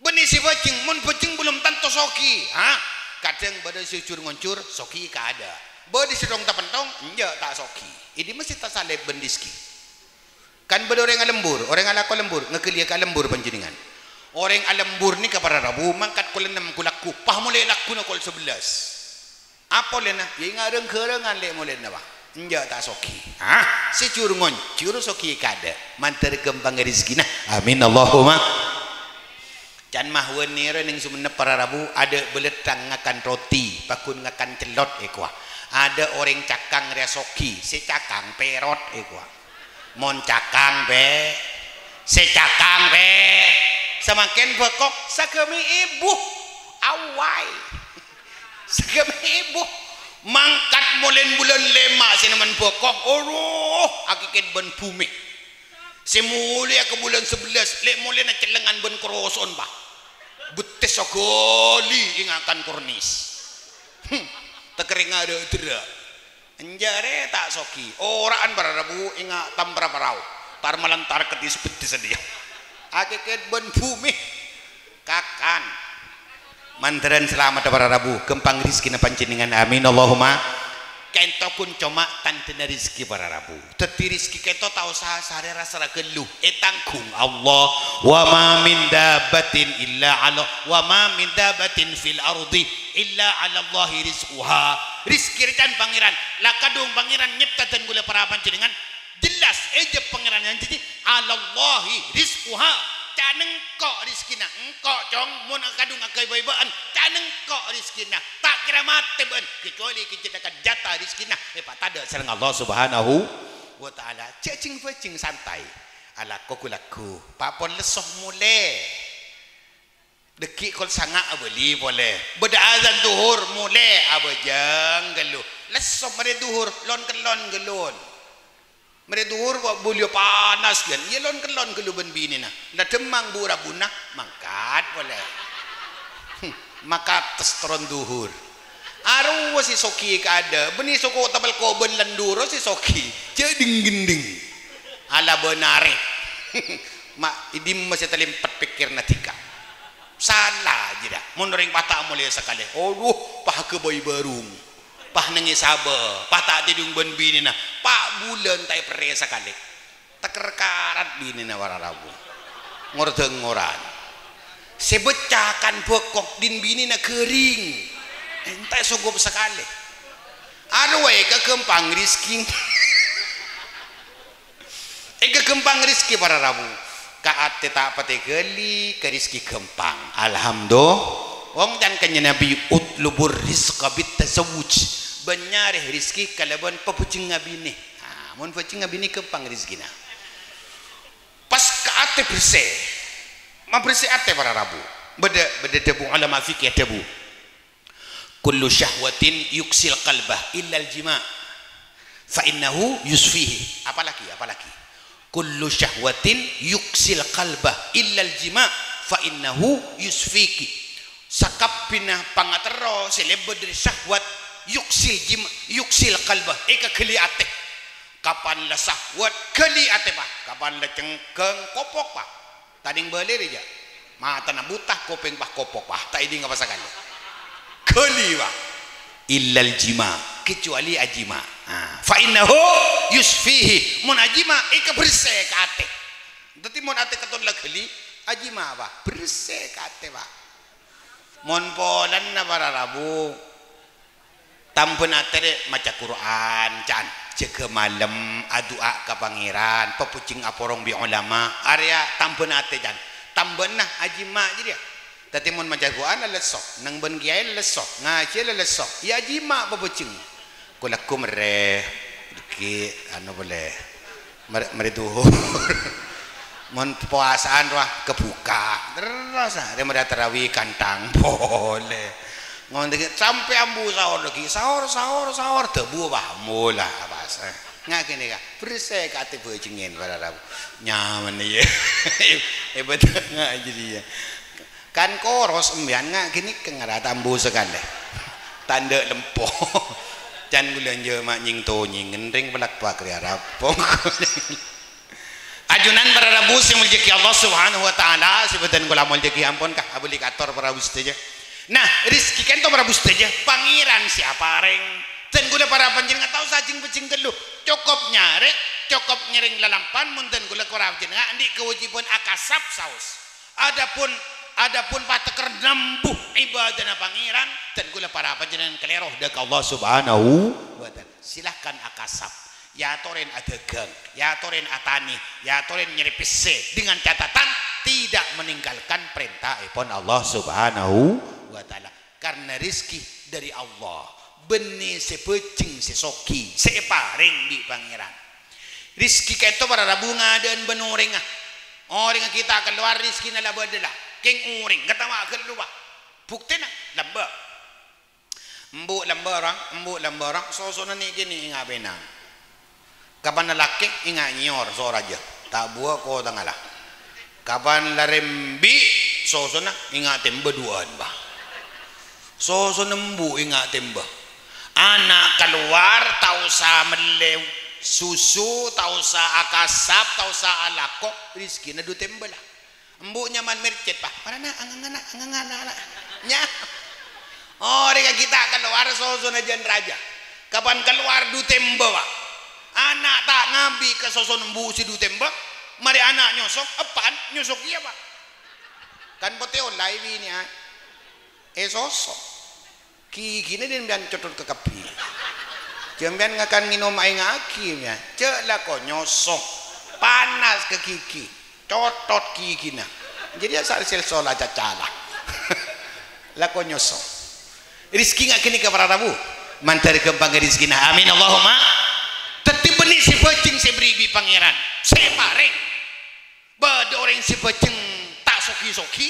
Bânnè sè bhâjheng, mon bhâjheng belum tanto soghi, ha? Kadhâng bâdâ sè jur-ngonjur, soghi kadâ'. Bâdâ sè tong-tapèntong, enjâ' ta' soghi. È dimma sè tasalèp bân rejhekkè? Kan bâdâ orèng alembur, orèng alako lembur, ngaghâliyâ ka lembur panjhennengngan. Orèng alembur nèka para rabu mangkat kol ennem ghu lagghu, pas molè lagghuna kol sabellâs. Apa ollèna? Yâ, ènga' reng-ghârângan lè' molèna, Pak. Enjâ' ta' soghi. Hah? Sè jur-ngonjur soghi kadâ'. Mandhâr ghâmpang rejhekkèna. Amin, Allahumma. Can mah wânnèra neng Songennep para rabu, adâ' bâlâddhâng ngakan roti, paggun ngakan cellot, èkowa. Adâ' orèng cakang rèya soghi, sè cakang pèrot, èkowa. Mon cakang, bâ. Sè cakang, bâ. Samangkèn bâko, saghâmè èbu. Awai. Saghâmè èbu. Mangkat molèn bulân lèma' sè nèmon bâko. Adu, akèkèt bân bhumè. Sè molèya ka bulân sabellâs, lè' molèna cellengan bân karoso'en, Pak. Bettèssa ghâli ènga' kan kornis. Hmm. Takerrèngnga dâ'-dârâ'. Enjâ' rè ta' soghi, ora'an para rabu ènga' tampra parao, tar-malantar ka tis-beddis sadhâjâ. Akèkèt bân bhumè. Kakan. Mandhârân salamet para rabu, ghâmpang rejhekkèna panjhennengngan. Amin, Allahumma. Ka'ènto ghun coma tandhâna rejhekkè para rabu. Dhâddhi rejhekkè ka'ènto ta' osa sarè ra-sara ghâllu. Ètangghung Allah. "Wa ma min dabbatin illa 'ala, wa ma min dabbatin fil ardi illa 'alallahi rizquha." Rejhekkè rècan Pangèran, la kadhung Pangèran nyèpta dân kaulâ para panjhennengngan. Jelas, èjâb Pangèran yang jâjhi, "'Alallahi rizquha." Can engko' rejhekkèna, engko', Cong, mon kadhung aghâbây bâ'ân, can engko' rejhekkèna. Ta' kèra matè bâ'ân, kecuali kèjhât akan jatah rejhekkèna èpatadâ' sareng Allah Subhanahu wa Ta'ala. Jâ' jheng-bhâjheng santai. Alako ghu-lagghu. Pa'pon lesso molè. Dhâggi' kol sanga' abâli polè. Bâdâ azan dhuhur molè abhâjâng ghâllu. Lesso marè dhuhur lon-kellon ghâllu. Marè dhuhur wa-, bulâ panas ghân. Iyâ lon-kellon ghâllu bân binèna. La dhâmmang bu-rabuna mangkat. At polè. Hmm, makates toron dhuhur. Arowa sè soghi kaadâ', bânnè soko tepel kobân lenduro sè soghi. Jhâ' dhing-ghendhing. Alabân arè. Ma', è dimma sè talèmpet pèkkèranna dhika? Sala jârèya. Mon orèng pata' molèya sakalè. Adhu, paghâbây bârung. Pas nèngè sabâ, pata' tèdung bân binèna. Pa' bulân ta' èperrè sakalè. Teker karat binèna para rabu. Ngor-dângoran. Sè bâcca kan bhâko, din binèna ghâring. Ènta' sogop sakalè. Arowa èkaghâmpang rèzki. Èkaghâmpang rèzki para rabu. Ka atè ta' patè ghâli, ka rèzki ghâmpang. Alhamdulillah. Wong can Kanjeng Nabi, "Utlubur rizqa bit tazawwuj." Bân nyarè rèzki kalabân pabhâjhengnga binè. Nah, mon bhâjhengnga binè ghâmpang rèzkina. Pas ka atè bersè. Mabersè atè para rabu. Bâdâ, bâdâ dhâbu ulama fikih dhâbu, "Kullu syahwatin yuksil qalbah illal jima', fa innahu yusfihi." Apalagi, apalagi. "Kullu syahwatin yuksil qalbah illal jima', fa innahu yusfiki." Sakabbhiyânna pangaterro sè lèbât dâri syahwat, yuksil jim-, yuksil qalbah, èkaghâli atè. Kapan la syahwat, ghâli atè, Pa'. Kapan la cengghâng, kopok, Pa'. Tadhing bâli rèya. Matana buta, kopèng, Pa', kopok, Pa'. Ta' èdhing apa sakalè. Ghâli, Pa'. Illal jima', kecuali ajima'. Nah, fa innahu yusfihi. Mon ajima', èkabersè ka atè. Dhâddhi mon atè katon la ghâli, ajima', Pa'. Bersè ka atè, Pa'. Mon polana para rabu, tambhâna atè rè maca Qur'an, can. Jâgâ malem, adu'a ka Pangèran, pabhâjheng aporong bi' ulama. Arèya tambhâna atè, can. Tambhâna ajima' jârèya. Dhâddhi mon maca Qur'an la lesso, neng bân kèyaè la lesso, ngajhi la lesso, ya ajima' pabhâjheng. Ko-lagghu merrè, ghi' anu polè. Mare, mare dhuhur. Mon powasaan rowa kebhuka. Terros, ah, rè mare tarawih kantang polè. Ngontèngè sampè' ambu sahur lagi. Sahur, sahur, sahur. Dhâbu, wah, mola pas. Nga' kènè, ka. Bersè ka atè bhâjhengngen para rabu. Nyaman, iyâ. Èbâdâ nga' jârèya. Kan koros sampèyan nga' ghânèka ngara tambu sakalè. Tandhâ lempo. Can ghulâ enjâ' ma' nyèng-tonyèng, ngenrèng pelak pakri arapong. Ajunan para rabu sè moljâ'aghi Allah Subhanahu wa Ta'ala, sè bhâdhân kaulâ moljâ'aghi, ampon, ka, abâli kator para rabu sadhâjâ. Nah, rèzki ka'dinto para rabu sadhâjâ, Pangèran sè aparèng. Dân kaulâ para panjhennengngan ta' osa jheng-bhâjheng ghâllu. Cokop nyarè, cokop ngèrèng lalampan, mon dân kaulâ para panjhennengngan andi' kawâjibhân akasap saos. Adapun, adapun patekker nembu ibâdâna Pangèran, dân kaulâ para panjhennengngan kalèro dâ' ka Allah Subhanahu wa Ta'ala. Silahkan akasap, èyatorè adhâghâng, èyatorè atanè, èyatorè nyarè pèssè, dengan catatan tidak meninggalkan perintahèpon Allah Subhanahu wa Ta'ala. Karena rèzki dâri Allah, bânnè sè bhâjheng sè soghi, sè èparèng bi' Pangèran. Rèzki ka'dinto para rabu ngadâ'ân bân orèngnga. Orèngnga ghi' ta' kalowar, rèzkina la bâdâ la. Kèng orèng, ghâtama ghâllu, Pa'. Buktèna, lambâ'. Embu' lambâ' ra, embu' lambâ' ra, sosona nè'-kènè' ènga' pènang. Kapan lalakè', ènga' nyèyor, so rajâ. Ta' buwâ ko tangala. Kapan la rembi', sosona ènga' tèmbâ duwâ'ân, Pa'. Sosona embu' ènga' tèmbâ. Ana' kalowar, ta' osa mellè susu, ta' osa akasap, ta' osa alako, rèzkina du tèmbâ la. Embu' nyaman mercet, Pa'. Mara, Na', anganga, Na', anganga, Na', Na'. Nya. Orèngnga ghi' ta' kalowar sosona jân rajâ. Kapan kalowar du tèmbâ, Pa'. Ana' ta' ngabi' ka soson embu' sè du tèmbâ. Marè ana' nyosok, eppa'an nyosok kèya, Pa'. Kan potè ollè binè'an. Èsosok. Ghigina din sampèyan cothot kakabbhi. Sampèyan ngakan ngènom aèngngaghi, ya. Jhâ' lako nyosok. Panas ka ghigi. Cothot ghigina. Jadi asal sel sola cacala. Lako nyosok. Rèzki nga' ghânèka para rabu. Mandhâr ghâmpang rèzkina. Amin Allahumma. Dhâddhi bânnè sè bhâjheng sè èberri' bi' Pangèran. Sè èparèng. Bâdâ orèng sè bhâjheng ta' soghi-soghi,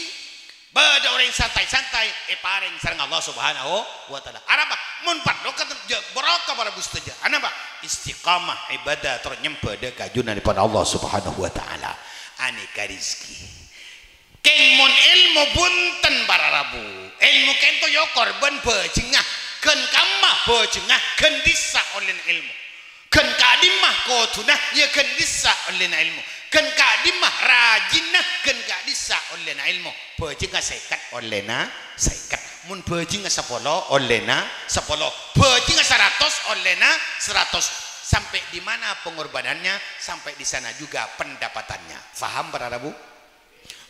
bâdâ orèng santai-santai, èparèng sareng Allah Subhanahu wa Ta'ala. Arapa? Mon parlo ka jâ-, barokah para rabu sadhâjâ. Anapa? Istiqamah, ibadah, terros nyembâ dâ' ka junanèpon Allah Subhanahu wa Ta'ala. Anèka rèzki. Kèng mon èlmo bhunten para rabu. Èlmo kènto èokor bân bhâjhengnga. Ghân kamma bhâjhengnga, ghân dissa' ollèna èlmo. Ghân ka'dimma kodhuna, iyâ ghân dissa' ollèna èlmo. Ghân ka'dimma rajina, ghân ka'dissa' ollèna èlmo. Bhâjhengnga sèket ollèna sèket. Mon bhâjhengnga sapolo ollèna sapolo. Bhâjhengnga saratos ollèna saratos. Sampai di mana pengorbanannya, sampai di sana juga pendapatannya. Faham para rabu?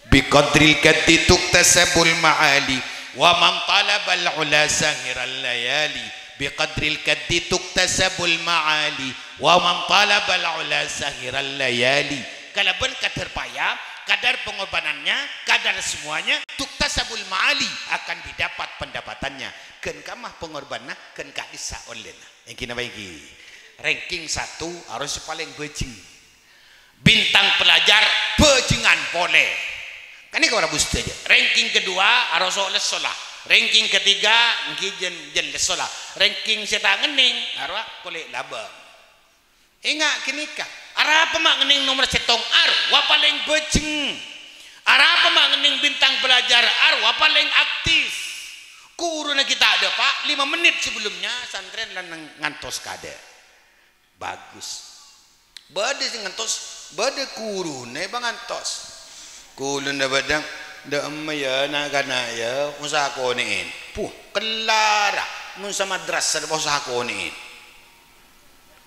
Biqadril kaddi tuktasabul ma'ali, wa man talabal ula sahiral layali. Biqadril kaddi tuktasabul ma'ali, wa man talabal ula sahiral layali. Kalabân kadar paya, kadar pengorbanannya, kadar semuanya, tuktasabul ma'ali, akan didapat pendapatannya. Ghân kamma pengorbananna, ghân ka'dissa' ollèna. Ènggi napa ènggi? Ranking satu harus palèng bhâjheng. Bintang pelajar bhâjhengan polè. Kan nèko para rabu sadhâjâ. Ranking kedua, aroso' lessola. Ranking ketiga, ènggi jân, jân lessola. Ranking sè ta' ngennèng, arowa kolè' labâng. Ènga' ghânèka. Arapa ma' ngennèng nomer sèttong, arowa palèng bhâjheng. Arapa ma' ngennèng bintang pelajar, arowa palèng aktif. Ghuruna ghi' ta' adâ', Pa', lima menit sebelumnya santrèna la ngantos kadâ'. Bagus. Bâdâ sè ngantos, bâdâ ghuruna pangantos. Kulâna bâdâ, dâ'emma yâ, na'-kana' yâ, osa konè'èn. Puh, kellara, mon samadrasah dâ' osa konè'èn.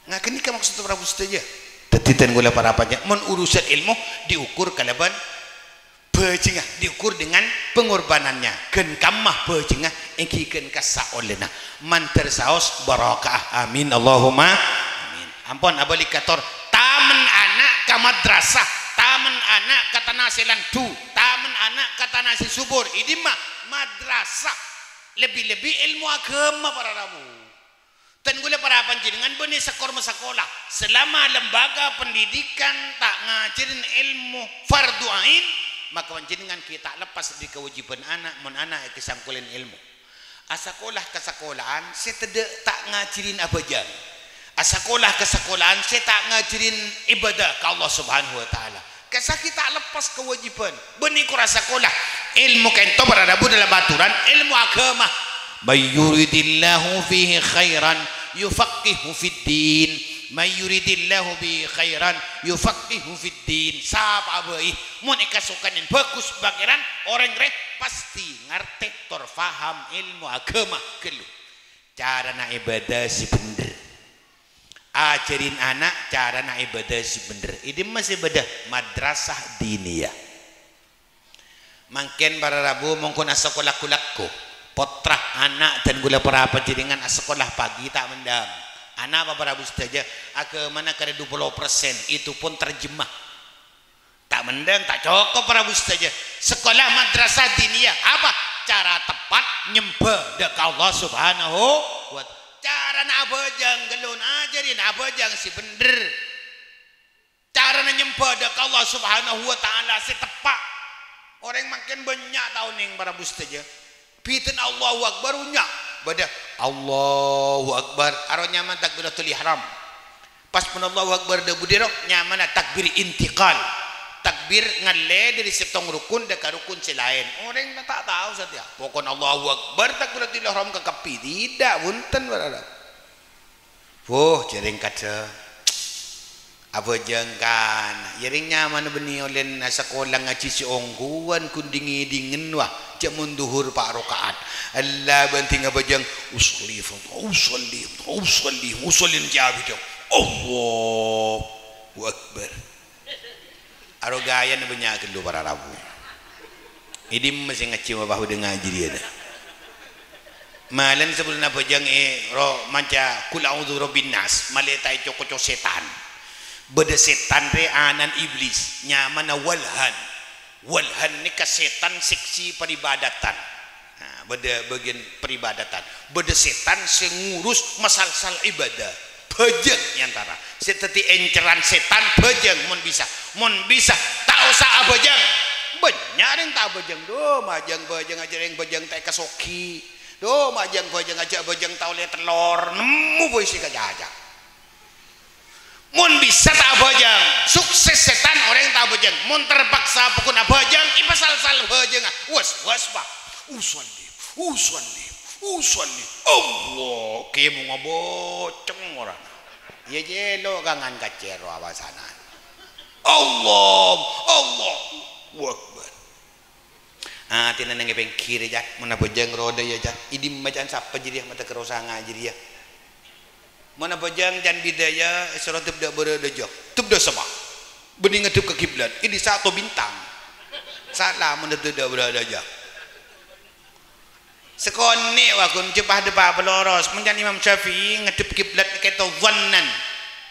Nga' ghânèka maksodda para rabu sadhâjâ. Dhâddhi, dân kaulâ para panjhennengngan, mon urusan èlmo diukur kalabân bhâjhengnga, diukur dengan pengorbanannya. Ghân kamma bhâjhengnga, ènggi ghân kassa' ollèna. Mandhâr saos barokah. Amin. Allahumma amin. Ampon abâli kator. Tamèn ana' ka madrasah, tamèn ana' ka tana sè landhu, tamèn ana' ka tana sè subur. È dimma? Madrasah. Lebbi-lebbi èlmo aghâma, para rabu. Dân kaulâ para panjhennengngan bânnè sakor-, masakola. Selama lembaga pendidikan ta' ngajhârin èlmo fardu ain, maka panjhennengngan ghi' ta' leppas dâri kawâjibhân ana', mon ana' èkasangkolè èlmo. Asakola ka sakolaan sè tadâ' ta' ngajhârin abhâjâng. Asakola ka sakolaan sè ta' ngajhârin ibadah ka Allah Subhanahu wa Ta'ala. Kassa' ghi' ta' leppas kawâjibhân. Bânnè kor asakola. Èlmo ka'ènto para rabu dâlâm aturan èlmo aghâma. "May yuridillahu fihi khairan yufaqqihhu fid din. May yuridillahu bihi khairan yufaqqihhu fid din." Sapa'a bhâi, mon èkasokanè bhâghus Pangèran, orèng rè pastè ngartè tor paham èlmo aghâma ghâllu. Carana ibadah sè bhendher. Ajhârin ana' carana ibadah sè bhendher. È dimma sè bâdâ? Madrasah diniyah. Mangkèn para rabu mon ghun asakola ghu-lagghu. Pottra, ana' dân kaulâ para panjhennengngan asakola pagi ta' mendhâng. Ana' pa para rabu sadhâjâ, aghâmana karè dua puluh persen, itu pun terjemah. Ta' mendhâng, ta' cokop para rabu sadhâjâ. Sakola madrasah diniyah, apa? Cara tepat nyembhâ dâ' ka Allah Subhanahu wa Ta'ala. Carana abhâjâng, ghâllu ajhârin abhâjâng sè bhendher. Carana nyembhâ dâ' ka Allah Subhanahu wa Ta'ala sè teppa'. Orèng mangkèn bânnya' ta' onèng para rabu sadhâjâ. Bhidhâna Allahu Akbar bânnya'. Bâdâ Allahu Akbar, aro nyamana takbiratul ihram. Pas mon Allahu Akbar dâbu dâri ro, nyamana takbir intiqal. Takbir ngallè dâri sèttong rukun dâ' ka rukun sè laèn. Orèng ta' tao satèya. Pokokna Allahu Akbar, takbiratul ihram kakabbhi. Tidak, bhunten, para rabu. Wuh, jhârèng kadhâng. Abhâjâng kana. Jhârèng nyamana bânnè ollèna sakola ngajhi sè ongghuwân ghun dhing-ngèdhingngèn, wah, jhâ' mon dhuhur pa' raka'at. Ella bhânding abhâjâng, "Usolli, usolli, usolli, usolli," jhâ' abhâjâng. Allahu Akbar. Aro ghâjâna bânnya' ghâllu para rabu. È dimma sè ngajhi ma' bâdâ ngajhi rèya, dâ? Malèn sabellunna abhâjâng è ro maca Qul a'udzu birabbin nas, malè ta' èco-koco sètan. Bâdâ sètan rè ana'na Iblis, nyamana Walhan. Walhan nèka sètan seksi paribadatan. Nah, bâdâ bâgiân paribadatan. Bâdâ sètan sè ngurus masal-sal ibadah. Bhâjâng è antara. Sè dhâddhi èncèran sètan bhâjâng mon bisa. Mon bisa, ta' osa abhâjâng. Bânnya' rèng ta' abhâjâng. Dhu, majâng bhâjâng ajhâ' rèng bhâjâng ta' èkasoghi. Dhu, majâng bhâjâng ajhâ' bhâjâng ta' ollè tellor. Nemmo bhâi sè kacaca. Mon bisa ta' abhâjâng, sukses sètan orèng ta' abhâjâng. Mon terpaksa pokokna abhâjâng, èpasal Sal-sal bhâjângnga. Was-was, Pak. Usalli, usalli, usalli. Allah, kèmongnga boceng orana. Iyâ, jhâ' lo' kangan kacèro awasanan. Allah, Allahu Akbar. Atèna neng è pèngghir, jhâ'. Mon abhâjâng roda, iyâ, jhâ'. È dimma, jhâ', sapa jârèya, mata karo sanga jârèya. Mon abhâjâng can bidaya, èsoro dâp dâ' bârâ' dâjâ. Dâp dâ' sapa? Bânnè ngaddhep ka kiblat. È dissa' to bintang. Sala mon dâp dâ' bârâ' dâjâ. Sakonè', wa, ghun jhâ' pa-, dâpa' paloros. Mon can Imam Syafi'i ngaddhep kiblat kèto dhannan.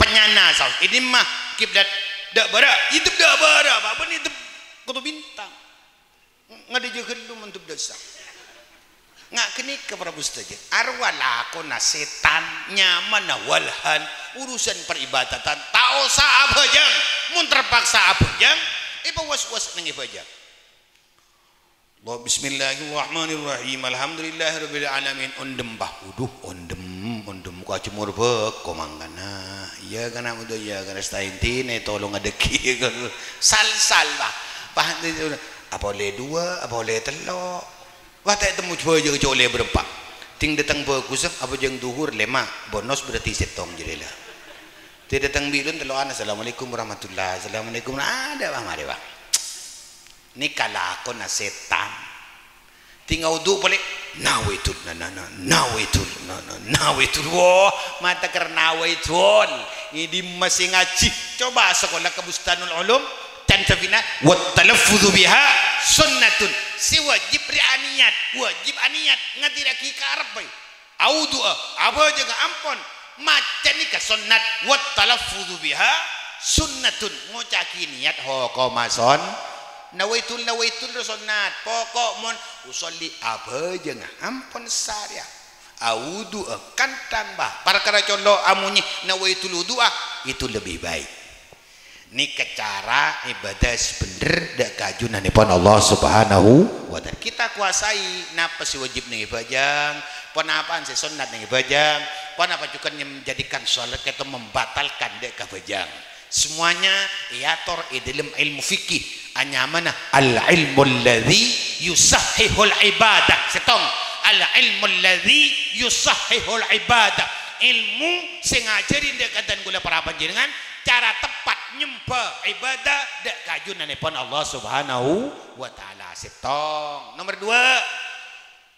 Panyana saos. È dimma kiblat dâ' bârâ'? È dâp dâ' bârâ', Pak. Bânnè dâp kèto bintang. Ngadhijâ ghâllu mon dâp dâ' sa. Nga' ghânèka para rabu sadhâjâ. Arwah lakona sètan, nyamana walhan, urusan paribadatan, ta' osa abhâjâng. Mon terpaksa abhâjâng, èpawas-was neng è bhâjâng. Allah, bismillahirrahmanirrahim. Alhamdulillahirabbil alamin. Ondhem, Pak. Waduh, ondhem, ondhem. Kok ajhumor bhâko mangkana. Iyâ, kana, waduh, iyâ, kana, sataèntina tolong adhâghi. Sal-sal, Pak. Pak, apa ollè duwâ', apa ollè tello'? Wah, ta' ètemmo bhâjâng cè' ollè bârâmpa. Dhing dâteng bhâghussa, abhâjâng dhuhur lèma', bonus berarti sèttong jârèya la. Dhing dâteng bilun tello'an, "Assalamualaikum warahmatullah." "Assalamualaikum." Adâ', Pak, marè, Pak. Nèka lakona sètan. Dhing wudu polè, "Nawaitul, na, na, na, nawaitul, na, na, nawaitul." Wah, mata kèr nawaitul. È dimma sè ngajhi? Coba sakola ka Bustanul Ulum. Can Safina, "Wat talaffuzu biha sunnatun." Sè wajib rè aniyat, wajib aniyat, ngadirraghi karep bhâi. Awudu'a, abhâjângnga ampon. Maca nèka sonnat, "Wat talaffuzu biha sunnatun." Ngoca'aghi niyat hokoma son-, nawaitul, nawaitul sonnat. Poko' mon usolli abhâjângnga ampon sarèya. Awudu'a, kantha, Pak. Parkara colo' amonyè, "Nawaitul wudu'a," itu lebih baik. Nèka cara ibadah sè bhendher dâ' ka ajunanèpon Allah Subhanahu wa Ta'ala. Kita kuasai napa sè wajib neng è bhâjâng, ponapa'an sè sonnat neng è bhâjâng, ponapa jhughân nyem-, menjadikan salat kèto membatalkan dâ' ka bhâjâng. Semuanya èator è dâlem ilmu fikih, anyamana al-ilmul ladzi yusahhihul ibadah. Sèttong, al-ilmul ladzi yusahhihul ibadah. Ilmu sè ngajhâri dâ' ka dhân kaulâ para panjhennengngan cara teppat nyembhâ ibadah dâ' ka ajunanèpon Allah Subhanahu wa Ta'ala. Sèttong. Nomer duwâ',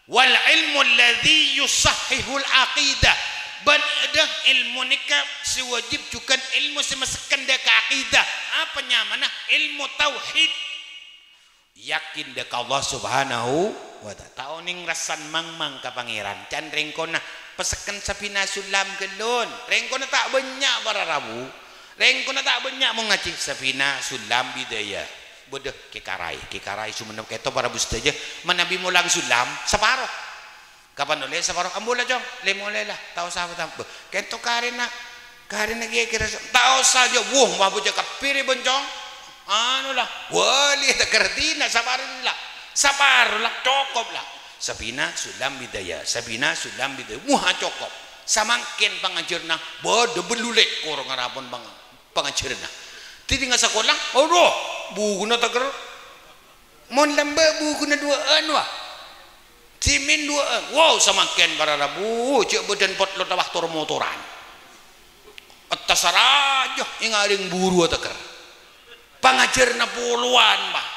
"Wal ilmu alladzi yusahhihul aqidah." Bân dâ' ilmu nèka sè wajib jhughân ilmu sè masekken dâ' ka aqidah. Apa nyamana? Ilmu tauhid. Yakin dâ' ka Allah Subhanahu wa Ta'ala. Ta' onèng rassan mangmang ka Pangèran. Can rèng kona pasekken sabina sullam ghâllun. Rèng kona ta' bânnya' para rabu. Rèng kona ta' bânnya' mon ngajhi sabina sullam bidaya. Bâdâ Kè Karai. Kè Karai Songennep kèto para rabu sadhâjâ. Manabi molang sullam, saparo. Kapan ollè saparo, "Ambu la, Cong, lè-molè la, ta' osa apa-apa." Bâh, kènto karèna, karèna kèya kèra, "Ta' osa, jâ'." Wah, mabâca kabbhi rè, Cong. Anu la, wali ta' kardina, saparo la. Saparo la, cokop la. Sabina sullam bidaya, sabina sullam bidaya. Wah, cokop. Samangkèn pangajhârânna, bâdâ bâllu lèkor ngarapon pang-, pangajhârânna. Dhâddhi nga' sakola, adhu, bukuna ta' kèr-, Mon lambâ' bukuna duwâ'ân, wa. Cèmèn duwâ'ân. Wow, samangkèn para rabu, jâ' bâdân potlot awah tor-motoran. Èttas rajâ ènga' rèng buru atèkèr. Pangajhârânna polowan, Pak.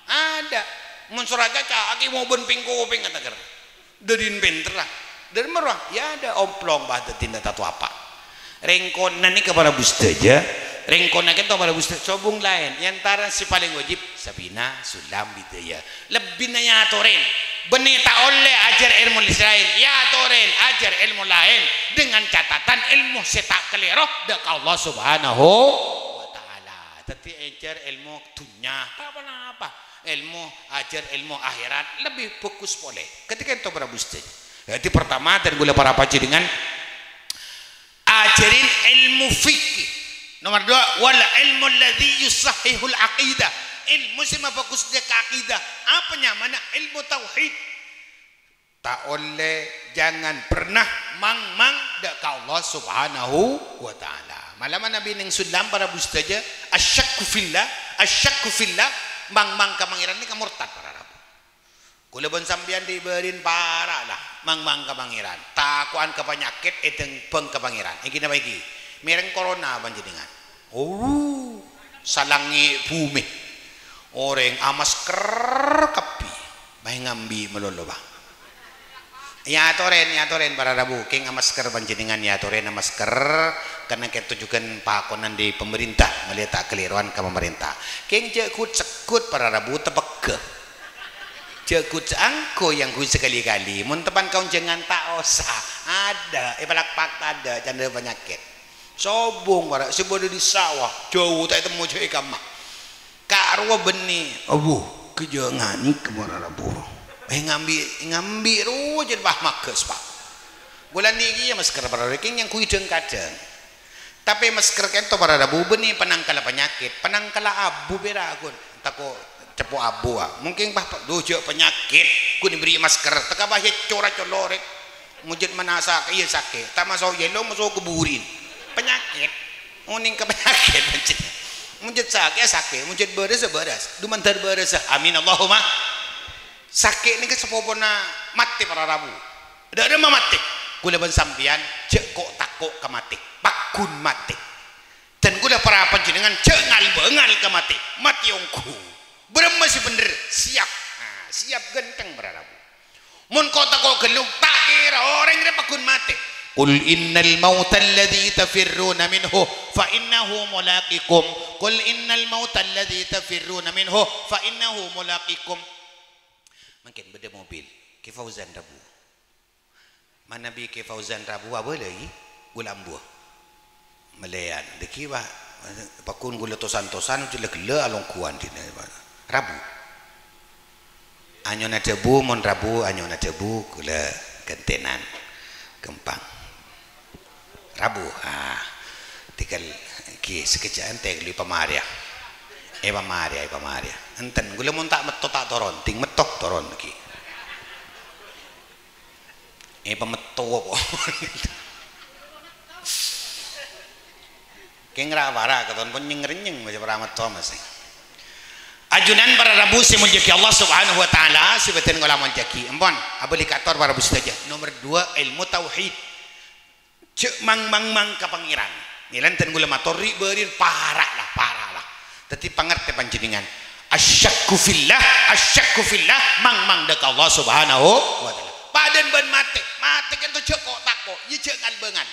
Adâ'. Mon sora caca, akè mobân pèng-kopèng atèkèr. Dâddhi pènterra. Dâri mara, ya ada omplong, Pak, dâddhina tato apa. Rèng kona nèka para rabu sadhâjâ, rèng kona kènto para rabu sadhâjâ, sobung laèn, è antara sè palèng wajib, sabina, sullam, bidaya. Lebbina èyatorè. Bânnè ta' ollè ajhâr èlmo sè laèn, èyatorè ajhâr èlmo laèn dengan catatan èlmo sè ta' kalèro dâ' ka Allah Subhanahu wa Ta'ala. Dâddhi ajhâr èlmo dhunnya, ta' ponapa. Èlmo, ajhâr èlmo akhèrat lebbi bhâghus polè. Ketika kènto para rabu sadhâjâ. Dâddhi, partama, dhân kaulâ para panjhennengngan, ajhârin èlmo fikih. Nomer duwâ', wal ilmu alladzi yusahhihul aqidah. Èlmo sè mabhâghus dâ' ka aqidah. Apa nyamana? Èlmo tauhid. Ta' ollè, jangan pernah mangmang dâ' ka Allah Subhanahu wa Ta'ala. Mala manabi neng sullam para rabu sadhâjâ, asyakku fillah, asyakku fillah, Mang-mang ka Pangèran nèka mortad, para rabu. Kaulâ bân sampèyan ri'-bâri'ân para' la, mang-mang ka Pangèran. Tako'an ka panyakèt, èdheng bâng ka Pangèran. Ènggi napa ènggi? Mèreng corona panjhennengngan. Oh, salangngè' bhumè. Orèng amasker kabbhi. Bâi ngambi' malolo, Pak. Èyatorèn, èyatorèn para rabu. Kèng amasker panjhennengngan, èyatorèn amasker. Karna kèto jhughân pakonan dâri pamarènta. Malè ta' kalèrowan ka pamarènta. Kèng jhâ' ghut-segghut para rabu, tepegghâ. Jhâ' ghut-, angghuy-angghuy sakalè-kalè. Mon teppan kaonjhângan ta' osa. Adâ', èpalakpak tadâ', candhâ panyakèt. Sobung para' sè bâdâ è sawah, jhâu ta' ètemmo jhâ' è kamma. Ka' rowa bânnè, abu, kejâ' ngani' ka para rabu. Eh, ngambi', ngambi' rowa jhâ' pas maghâs, Pak. Kaulâ andi' kèya masker para rabu, kèng nyangghuyâ dhâng-kadhâng. Tapè masker kènto para rabu bânnè panangkalla panyakèt, panangkalla abu pèra' ghun. Tako' ceppo' abu, ah. Mungkin, Pak, Pak, duh, jhâ' panyakèt, ghun èberri' masker, teka bahaya cora colorè. Mojâd manasa kèya sakè', ta' maso' yelo, maso' kuburin. Panyakèt. Onèng ka panyakèt, mojâd. Mojâd sakè', sakè'. Mojâd bârâs, bârâs. Dumandhâr bârâs. Amin, Allahumma. Sakè' nèka sapopona matè para rabu. Dâ' remma matè. Kaulâ bân sampèyan jhâ' ko'-tako' ka matè. Pagghun matè. Dan kaulâ para panjhennengngan jhâ' ngal-bângal ka matè. Matè ongghu. Bârâmma sè bhendher? Siap. Nah, siap ghântheng para rabu. Mon ko'-tako' ghâllu, ta' kèra orèng rè pagghun matè. "Qul innal mauta alladzi tafirruna minhu fa innahu mulaqikum. Qul innal mauta alladzi tafirruna minhu fa innahu mulaqikum." Mangkèn bâdâ mobil, Kè Fauzan rabu. Manabi Kè Fauzan rabu abâlâi, ghulâ ambuwâ. Malèyan, dâgghi', Pak. Pagghun ghulâ tosan-tosan, ghellâ-ghellâ alongghuwân dinna, Pak. Rabu. Anyona dhâbu, mon rabu, anyona dhâbu, ghulâ ghântènan. Ghâmpang. Rabu, ah. Tèghâl ghi' sakejjhâ' èntè ghâllu èpamarèya. Èpamarèya, èpamarèya. Enten, ghulâ mon ta' metto ta' toron, dhing metto toron ghi'. Eh, pametto apa? Kèng ra-para katon pon nyeng-rènyeng, masih para metto masih. Ajunan para rabu sè moljâ'aghi Allah Subhanahu wa Ta'ala, sè bâdhân kaulâ moljâ'aghi. Empon, abâli kator para rabu sadhâjâ. Nomor dua, ilmu tauhid. Jhâ' mang-mang-mang ka Pangèran. Ngèlan dan kaulâ mator ri'-bâri'ân para' la, para' la. Dhâddhi pangartè panjhennengngan. Asyakku fillah, asyakku fillah, mang-mang dâ' ka Allah Subhanahu wa Ta'ala. Padâna bân matè, matè kènto jhâ' ko'-tako', iyâ jhâ' ngal-bângal.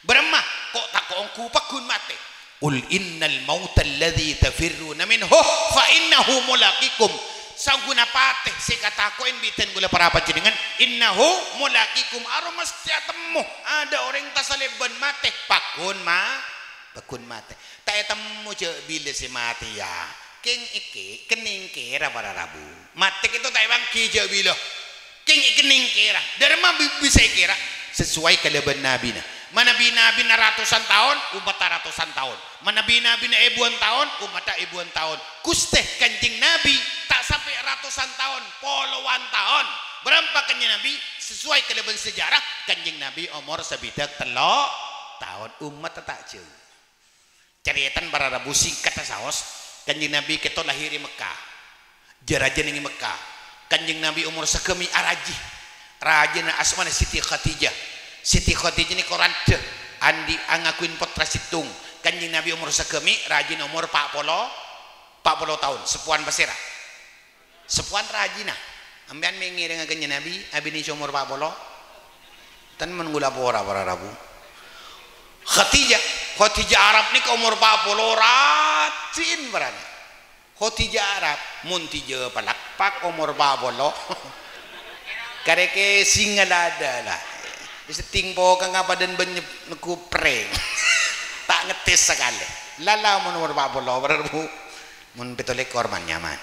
Bârâmma ko'-tako' ongghu pagghun matè. "Qul innal mauta alladzi tafirruna minhu fa innahu mulaqikum." Saongghuna patè sè èkatako'è bi' dhân kaulâ para panjhennengngan, "innahu mulaqikum", aro mesthè atemmo. Adâ' orèng tasalèbân matè, pagghun ma-, pagghun matè. Ta' ètemmo jhâ' bilâ sè matèya. Kèng èkè-, kennèng kèra para rabu. Matè kènto ta' èpangghi jhâ' bilâ. Kèng èkennèng kèra. Dârâmma bi-, bisa èkèra? Sesuai kalabân nabina. Manabi nabina ratusan taon, ommatta ratusan taon. Manabi nabina èbuwân taon, ommatta èbuwân taon. Ghustè Kanjeng Nabi ta' sampè' ratusan taon, polowan taon. Bârâmpa Kanjeng Nabi? Sesuai kalabân sejarah, Kanjeng Nabi omor sabidhâk tello' taon, ommatta ta' jhâu. Carètana para rabu singkatta saos, Kanjeng Nabi kèto lahèr è Mekkah. Jâ-rajâ neng è Mekkah. Kanjeng Nabi omor sagâmè' araji. Rajina asmana Siti Khadijah. Siti Khadijah nèko randhâ, andi' angaghuyân pottra sèttong. Kanjeng Nabi omor sagâmè', rajina omor pa' polo, pa' polo taon. Seppowan pasèra? Seppowan rajina. Sampèyan mè' ngèrèngnga Kanjeng Nabi, abinè sè omor pa' polo? Ten men ghulâ pora para rabu. Khadijah, Khadijah Arab nèko omor pa' polo rajin bârâna. Khadijah Arab, mon dhijâ palakpak omor pa' polo. Karè kèsèngnga la adâ' la. Sèttèng pokangnga padâna bân nyep-, neggu' prèng. Ta' ngettès sakalè. Lala mon omor pa' polo, para rabu. Mon pètto lèkor man nyaman.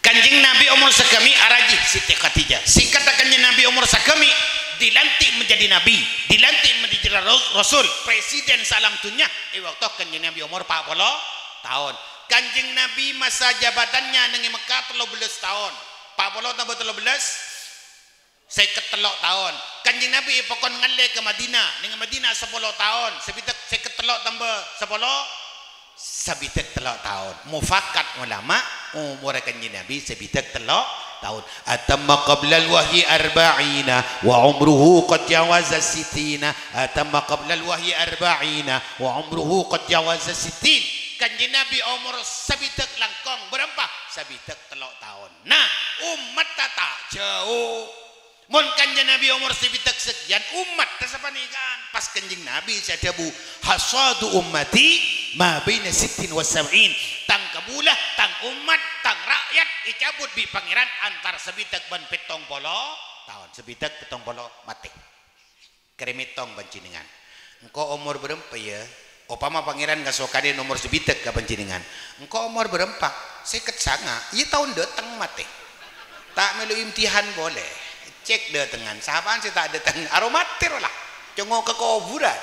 Kanjeng Nabi omor sagâmè' araji Siti Khadijah. Singkatta Kanjeng Nabi omor sagâmè' dilantik menjadi nabi, dilantik menjadi ras-, rasul, presiden saalam dunnya. È bâkto Kanjeng Nabi omor pa' polo taon. Kanjeng Nabi masa jabatannya neng è Mekkah tello bellâs taon. Pa' polo tambâ tello bellâs? Sèket tello' taon. Kanjeng Nabi èpakon ngallè ka Madinah. Neng Madinah sapolo taon. Sabidhâk sèket tello' tambâ sapolo? Sabidhâk tello' taon. Mufakat ulama, omorra Kanjeng Nabi sabidhâk tello' taon. Atamma qablal wahyi arba'ina wa umruhu qad jawaza sittina. Atamma qablal wahyi arba'ina wa umruhu qad jawaza sittin. Kanjeng Nabi omor sabidhâk langkong bârâmpa? Sabidhâk tello' taon. Nah, ommatta ta' jhâu. Mon Kanjeng Nabi omor sabidhâk sakèyan, ommatta sapanèka. Pas Kanjeng Nabi sè adhâbu, "Hasadu ummati ma baina sittin wa sab'in." Tang kabulâ, tang ommat, tang ra'yat ècabut bi' Pangèran antara sabidhâk bân pèttong polo taon. Sabidhâk pèttong polo matè. Karè mètong panjhennengngan. Engko' omor bârâmpa, yâ? Opama Pangèran ngasokanè omor sabidhâk ka panjhennengngan. Engko' omor bârâmpa? Sèket sanga'. Iyâ, taon dâteng matè. Ta' mèlo imtihan polè. Cèk dâtengngan. Sapa'an sè ta' dâteng? Aro matè rowa la. Congo' ka kobhurân.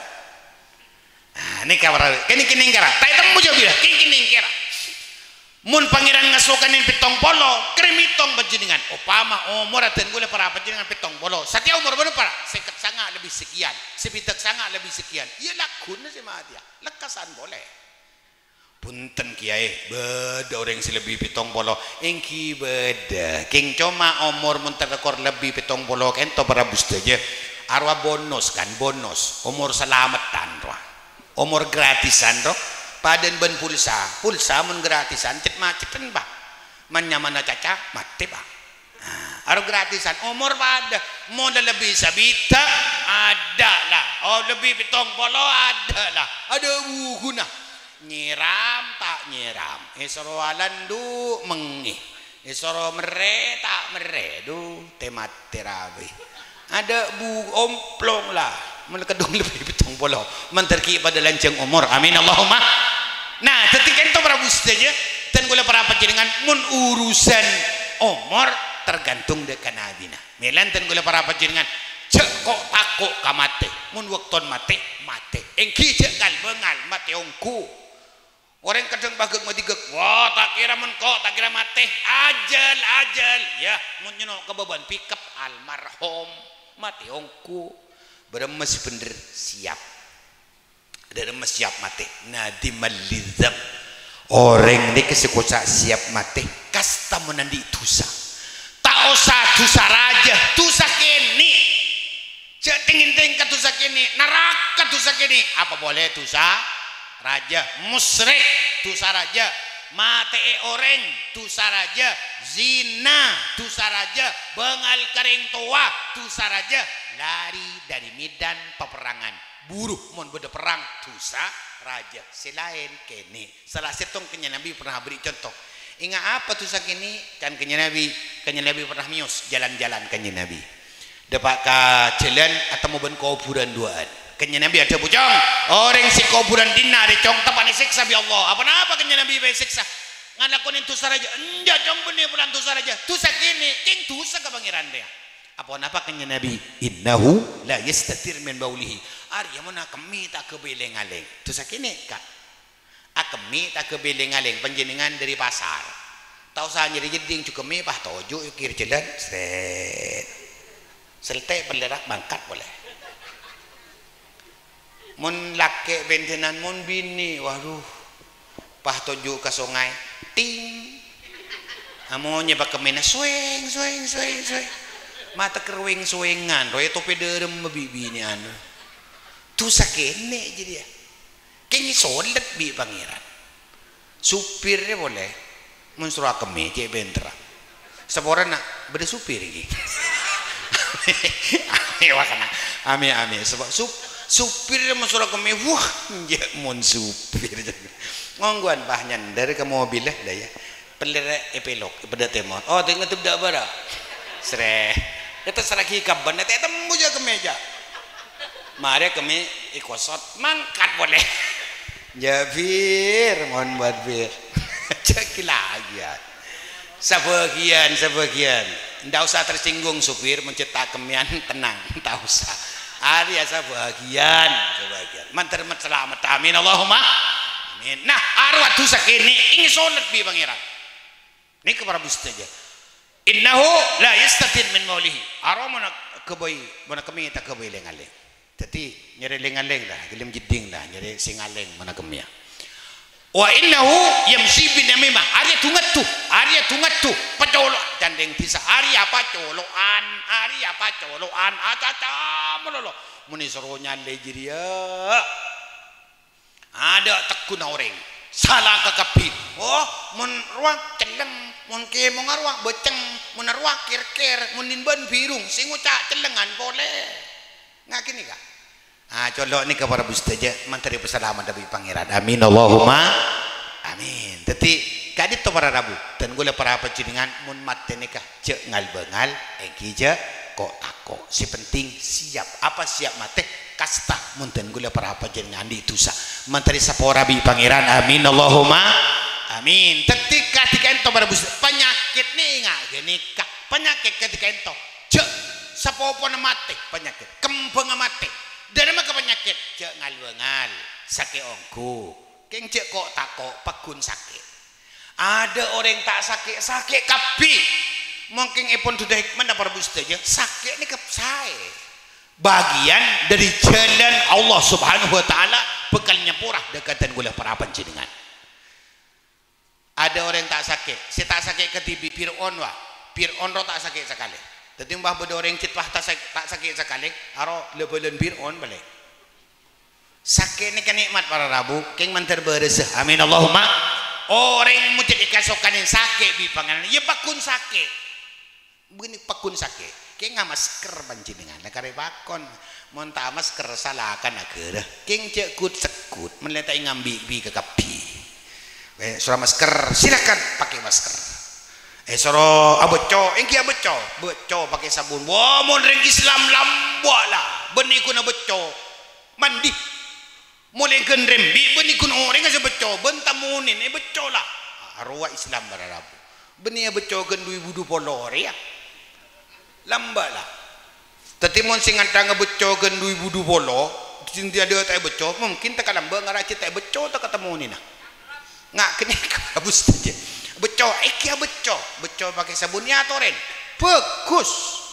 Ah, nèka para, kènè-kènè kèra. Ta' ètemmo jhâ' bhilâ. Kènè-kènè kèra. Mon Pangèran ngasokanè pèttong polo, karè mètong panjhennengngan. Opama omorra dân kaulâ para panjhennengngan pèttong polo, satèya omor bârâmpa? Sèket sanga' lebbi sakèyan, sabidhâk sanga' lebbi sakèyan. Iyâ, lagghuna sè matèya, lekkasân polè. Bhunten, Kèyaè, bâdâ orèng sè lebbi pèttong polo? Èngghi bâdâ. Kèng coma omor mon ta' èkor lebbi pèttong polo ka'dinto, para rabu sadhâjâ. Arowa bonus, kan, bonus. Omor salameddhân rowa. Omor gratisan, ro. Padâna bân pulsa. Pulsa mon gratisan, cèt-macèttân, Pa'. Man-nyamanna caca, matè, Pa'. Nah, aro gratisan, omor padâ. Mon la lebbi sabidhâk, adâ' la. Oh, lebbi pèttong polo, adâ' la. Adâ' buhuna. Nyèram, ta' nyèram. Èsoro alandu', mengngè. Èsoro merrè, ta' merrè. Dhu, tè-matè rabâi. Adâ' bu-, omplong la. Mèlè kaddhung lebbi pèttong polo. Mandhâr ghi' padâ lanjhâng omor. Amin, Allahumma. Nah, dhâddhi ka'dinto, para rabu sadhâjâ, dân kaulâ para panjhennengngan, mon urusan omor tergantung dâ' ka nabina. Mèlana dân kaulâ para panjhennengngan, jhâ' ko'-tako' ka matè. Mon bâktona matè, matè. Èngghi jhâ' kal-bângal, matè ongghu. Orèng kadhâng pagâk-madhigâk, "Wah, ta' kèra mon ko', ta' kèra matè." Ajâl, ajâl. Yâ, mon nyèno' ka bâbâna pickup, almarhum, matè ongghu. Bârâmma sè bhendher, siap. Bârâmma siap matè. Nadimal lidzam. Orèng nèka sè koca' siap matè, kasta mon andi' dhusa. Ta' osa dhusa rajâ, dhusa kènè'. Jhâ' tèng-ngèntèng ka dhusa kènè', naraka dhusa kènè'. Apa polè dhusa rajâ? Musyrik, dhusa rajâ. Matè'è orèng, dhusa rajâ. Zina, dhusa rajâ. Bângal ka rèng towa, dhusa rajâ. Lari dâri mèdan paperrangan. Buru mon bâdâ perrang, dhusa rajâ. Sè laèn kènè'. Sala sèttong Kanjeng Nabi pernah aberri' conto. Enga' apa dhusa kènè'? Kan Kanjeng Nabi, Kanjeng Nabi pernah mèyos, jalan-jalan Kanjeng Nabi. Dâpa' ka jhâlân atemmo bân kobhurân duwâ'ân. Kanjeng Nabi adhâbu, "Cong, orèng sè kobhurân dinna' arèya, Cong, teppa'na èsèksa bi' Allah." "Aponapa Kanjeng Nabi bâ' èsèksa? Ngalakonè dhusa rajâ?" "Enjâ', Cong, bânnè polana dhusa rajâ." "Dhusa kènè', kèng dhusa ka Pangèran rèya." "Aponapa Kanjeng Nabi?" "Innahu la yastatir min baulihi." "Arèya mon akemmè ta' aghâbây lèng-alèng." Dhusa kènè', Ka'. Akemmè ta' aghâbây lèng-alèng, panjhennengngan dâri pasar. Ta' osa nyarè jeddhing, jhughâmmè, pas toju' è kèra jhâlân, srèt. Sèltè' pellèra mangkat polè. Mon lakè' bhândhânan, mon binè', waduh, pas toju' ka songay, ting. Amonyè pakemmèna, suwèng, suwèng, suwèng, suwèng. Matè kerwèng-suwèngan, rowa ètopè dâremma bi' binè'an. Dhusa kènè' jârèya. Kèng èsolèt bi' Pangèran. Supirrè polè, mon soro akemmè, cè' pènterra. Saporana, bâdâ supir ghi. Amè, wakana. Amè, amè. Sapa-, sup-, supirrè mon soro akemmè, wah, enjâ' mon supir. Ngongghuwân, pas nyandâr ka mobilla, la, yâ. Pellèra èpèlok, èpèdâ tèmor. Oh, tè-, ngadhep dâ' bârâ'. Srè. Ètèssèrraghi ka bân, ta' ètemmo jâ' kemmè jâ'. Marè kemmè èkosot, mangkat polè. Jâ' Bir, mon bât Bir. Jâ' ghi laghi, yâ. Sabâgiyân, sabâgiyân. Ndak osa tersinggung, supir, mon cè' ta' kemmèyan, tenang, ndak osa. Arèya sabâgiyân, sabâgiyân. Mandhâr met-, salamet. Amin, Allahumma. Amin. Nah, arowa dhusa kènè' èngghi solèt bi' Pangèran. Nèka para rabu sadhâjâ. "Innahu la yastatir min baulihi." Arowa mon aghâbây, mon akemmè ta' aghâbây lèng-alèng. Dhâddhi, nyarè lèng-alèng la, ghellem jeddhing la, nyarè sè ngalèng mon akemmè, yâ. Wa innahu yamsyi bin namimah. Arèya du-ngaddu, arèya du-ngaddu, pacolo', can rèng dhisa. Arèya pacolo'an, arèya pacolo'an, acaca malolo. Mon èsoro nyalè jârèya, adâ' tegghuna orèng. Sala kakabbhi. Oh, mon rowa celleng, mon kèmongnga rowa bâceng, mon rowa kèr-kèr, mon nèmbân birung, sè ngoca' cellengngan polè. Nga' ghânèka. Ah, colo' nèka para rabu sadhâjâ, mandhâr èpasalamet bi' Pangèran. Amin, Allahumma amin. Dhâddhi, ka'dinto para rabu, dân kaulâ para panjhennengngan, mon matè nèka jhâ' ngal-bângal, èngghi jhâ' ko'-tako'. Sè penting siap. Apa siap matè? Kasta, mon dân kaulâ para panjhennengngan andi' dhusa. Mandhâr èsapora bi' Pangèran. Amin, Allahumma amin. Dhâddhi, kadhi ka'dinto para rabu sadhâjâ, panyakèt nèka ghânèka. Panyakèt kadhi ka'dinto. Jhâ' sapopona matè, panyakèt. Kembhângnga matè. Dhâremma ka panyakèt, jhâ' ngal-bângal, sakè' ongghu. Kèng jhâ' ko'-tako', pagghun sakè'. Adâ' orèng ta' sakè', sakè' kabbhi. Mon kèng èpon dudu hikmana para rabu sadhâjâ, sakè' nèka saè. Bagian dhâri jhâlân Allah Subhanahu wa Ta'ala bhâkal nyapora dhâ-, ka dân kaulâ para panjhennengngan. Adâ' orèng ta' sakè', sè ta' sakè' kadhibi' Fir'aun, wa. Fir'aun rowa ta' sakè' sakalè. Dhâddhi, mon bâdâ orèng cè' ta' sakè', ta' sakè' sakalè, aro la-bâlâna Fir'aun palèng. Sakè' nèka nè'mat para rabu, kèng mandhâr bârâssa. Amin, Allahumma. Orèng mon cè' èkasokanè sakè' bi' Pangèran, iyâ pagghun sakè'. Bânnè pagghun sakè'. Kèng ngamasker panjhennengngan. La karè pakon. Mon ta' masker, sala ka naghârâ. Kèng jhâ' ghut-segghut. Mon la ta' èngambi' bi' kakabbhi. Eh, soro masker, silakan pakai masker. Eh, soro abâcco, èngghi abâcco. Bâcco pakai sabun. Wah, mon rèng Islam lambâ' la. Bânnè ghun abâcco. Mandi. Molaè ghân rembi' bânnè ghun orèng sè bâcco, bân tamonèna èbâcco la. Arowa Islam para rabu. Bânnè èbâcco ghân du èbu du polo rèya. Lambâ' la. Dhâddhi mon sè ngaddhâng èbâcco ghân du èbu du polo, sè dhâddhi ta' èbâcco, mungkin ta' kalambâ' ngara jhâ' ta' èbâcco ta' ka tamonèna. Nga' ghânèka, para rabu sadhâjâ. Bâcco, èngghi abâcco. Bâcco pakai sabun, èyatorè. Bhâghus.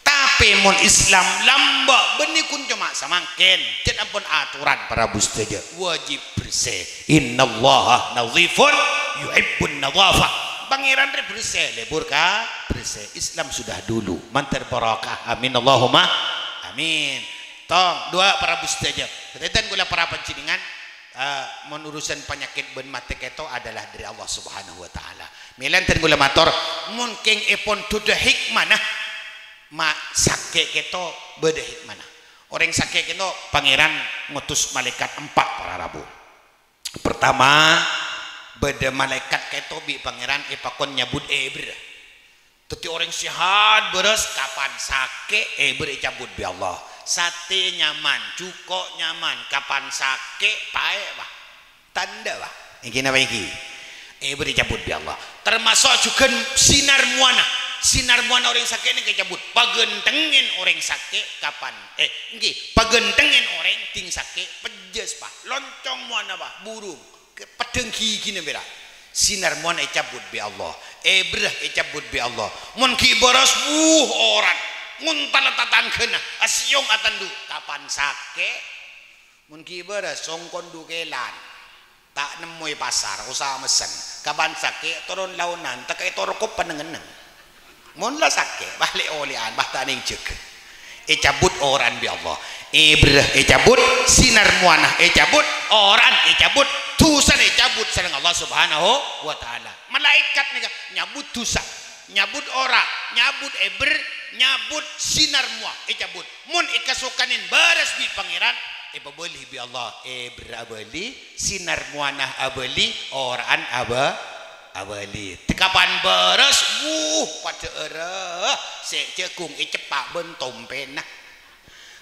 Tapè mon Islam lambâ' bânnè ghun coma samangkèn, jhât ampon atoran para rabu sadhâjâ, wajib bersè. Innallaha nadhifun yuhibbun nadhafah. Pangèran rè bersè, lebur ka bersè. Islam sudah dulu, mandhâr barokah. Amin, Allahumma amin. Tong, du'a para rabu sadhâjâ. Katètan kaulâ para panjhennengngan, eh, mon urusan panyakèt bân matè ka'dinto adalah dhâri Allah Subhanahu wa Ta'ala. Mèlana dân kaulâ mator, mon kèng èpon dudu hikmana, Ma-, sakè' ka'dinto bâdâ hikmana. Orèng sakè' ka'dinto Pangèran ngotos malaèkat empa' para rabu. Pertama, bâdâ malaèkat ka'dinto bi' Pangèran èpakon nyabut èbher. Dhâddhi orèng sehat bârâs kapan sakè' èbher ècabut bi' Allah. Satè nyaman, jhuko' nyaman, kapan sakè' paè, wah. Tandhâ, wah. Èngghi napa èngghi? Èbher ècabut bi' Allah. Tamaso' jhughân sinar mowana. Sinar mowana orèng sakè' nèka ècabut. Paghânthengnga orèng sakè' kapan, eh, èngghi, paghânthengnga orèng dhing sakè' pejjhâs, wah. Loncong mowana, wah, burung. Ke-, peddhâng ghighina pèra'. Sinar mowana ècabut bi' Allah. Èbher ècabut bi' Allah. Mon ghi' bârâs, wuh, oran. Ngontala tatangghâna, asèyong atandhu'. Kapan sakè', Mon ghi' bârâs, songkon du kèlan. Ta' nemmo è pasar, osa messen. Kapan sakè', toron laonan, tekka' è torko panennengngen. Mon la sakè', wah lè'-olè'an, wah ta' nèng jâgâ. Ècabut oran bi' Allah. Èbher ècabut, sinar mowana ècabut, oran ècabut, dhusana ècabut sareng Allah Subhanahu wa Ta'ala. Malaèkat nèka nyabut dhusa, nyabut ora, nyabut èbher, nyabut sinar mowa ècabut. Mon èkasokanè bârâs bi' Pangèran, èpabâli bi' Allah, èbher abâli, sinar mowana abâli, ora'an aba-, abâli. Kapan bârâs, wuh, padâ ârâ, sè jhâghung èceppa' bân tompèna.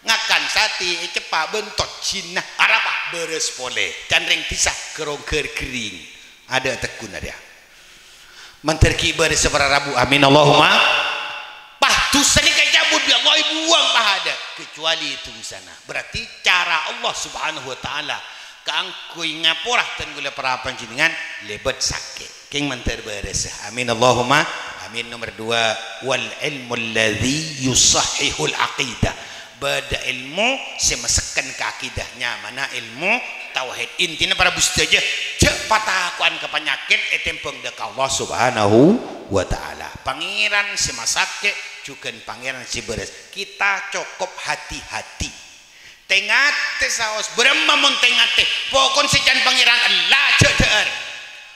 Ngakan satè èceppa' bân tojjhina, arapa? Bârâs polè. Can rèng dhisa, ghârong ghâr-ghering. Adâ' tegghuna rèya. Mandhâr ghi' bârâssa para rabu. Amin, Allahumma. Pah, dhusa nèka ècabut bi' Allah, èbuwâng pah adâ', kecuali dhusana. Berarti cara Allah Subhanahu wa Ta'ala kaangghuy ngapora dân kaulâ para panjhennengngan lèbât sakè'. Kèng mandhâr bârâssa. Amin, Allahumma. Amin. Nomer dua, wal ilmu alladzi yusahhihul aqidah. Bâdâ èlmo sè masekken ka akidah, nyamana èlmo Tauhid. Intina, para rabu sadhâjâ, jhâ' patako'an ka panyakèt, ètèmbhâng dâ' ka Allah Subhanahu wa Ta'ala. Pangèran sè masakè', jhughân Pangèran sè bârâs. Kita cokop hati-hati. Tè-ngatè saos, bârâmma mon tè-ngatè? Pokon sè can Pangèran ella, jhâ' dhâ'âr.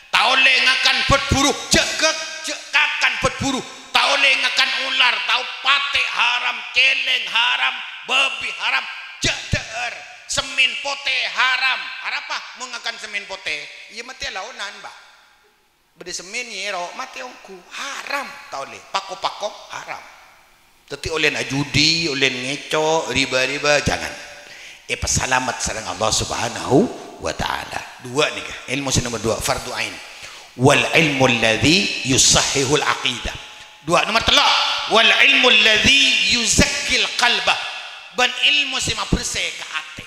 Ta' ollè ngakan bât buru, jhâ' gak-, jhâ' kakan bât buru. Ta' ollè ngakan olar, tao patè haram, cèlèng haram, bâbi haram, jhâ' dhâ'âr. Semmèn potè haram. Arapa mon ngakan semmèn potè? Iyâ matè laonan, Pak. Bâdâ semmèn nyèro, matè ongghu. Haram, ta' ollè. Pako-pako haram. Dhâddhi ollèna ajudi, ollèna ngèco', riba-riba, jangan. Èpasalamet sareng Allah Subhanahu wa Ta'ala. Dua nèka, ilmu sè nomer dua, fardu ain. Wal ilmu alladzi yusahhihul aqidah. Dua, nomer tello'. Wal ilmu alladzi yuzakkil qalba. Bân ilmu sè mabersè ka atè.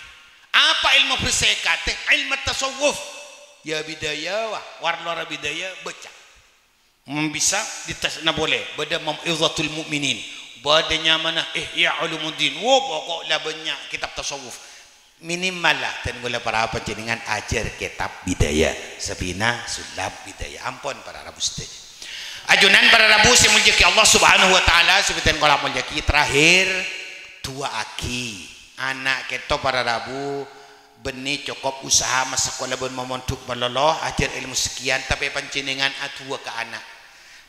Apa ilmu bersè ka atè? Ilmu tasawuf. Ya bidaya, wah, war lora bidaya, bâca. Mon bisa, dites na polè. Bâdâ Mau'izatul Mu'minin. Bâdâ nyamana Ihya Ulumuddin. Wo, pokok la bânnya' kitab tasawuf. Minimal la, dân kaulâ para panjhennengngan ajhâr kitab Bidaya. Sabina, Sullam, Bidaya. Ampon, para rabu sadhâjâ. Ajunan para rabu sè èmoljâ'aghi Allah Subhanahu wa Ta'ala, sè bhâdhân kaulâ moljâ'aghi, terakhir, du'aaghi. Ana' kèto para rabu, bânnè cokop usaha masakola bân mamondhuk malolo, ajhâr èlmo sakèyan, tapè panjhennengngan adu'a ka ana'.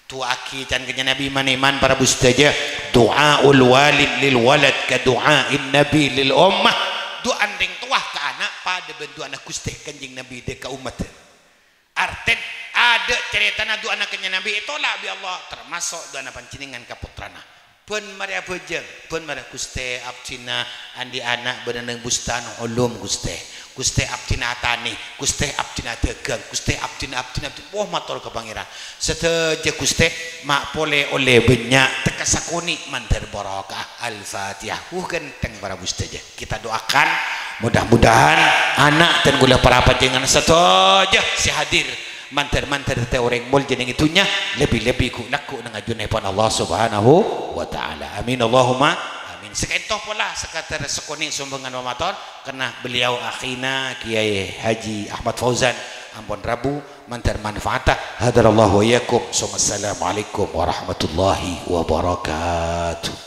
Du'aaghi can Kanjeng Nabi man-èman para rabu sadhâjâ, "Du'aul walid lil walad ka du'ain nabi lil ummah." Du'ana rèng towa ka ana' padâ bân du'ana Ghustè Kanjeng Nabi dâ' ka ommaddhâ. Artèna, adâ' carètana du'ana Kanjeng Nabi ètolak bi' Allah, tamaso' du'ana panjhennengngan ka pottrana. Bân marè abhâjâng, bân marè, "Ghustè, abdhina andi' ana' bâdâ neng Bustanul Ulum, Ghustè. Ghustè, abdhina atanè, Ghustè, abdhina adhâghâng, Ghustè, abdhina, abdhina, abdhina." Wah, mator ka Pangèran. "Sadhâjâ, Ghustè, ma' polè ollè bânnya', tekka sakonè' mandhâr barokah." Al-Fatihah. Wuh, ghântheng para rabu sadhâjâ. Kita doakan, mudah-mudahan ana' dân kaulâ para panjhennengngan sadhâjâ sè hadir mandhâr-mandhâr dhâddhi orèng moljâ neng è dhunnya, lebbi-lebbi ghu'-lagghu' neng ajunanèpon Allah Subhanahu wa Ta'ala. Amin, Allahumma amin. Saka'ènto pola sakadâr sakonè' sombhângan mamator, karna beliau akhina Kiai Haji Ahmad Fauzan ampon rabu, mandhâr manfaata. Hadarallahu wa iyyakum. Assalamualaikum warahmatullahi wabarakatuh.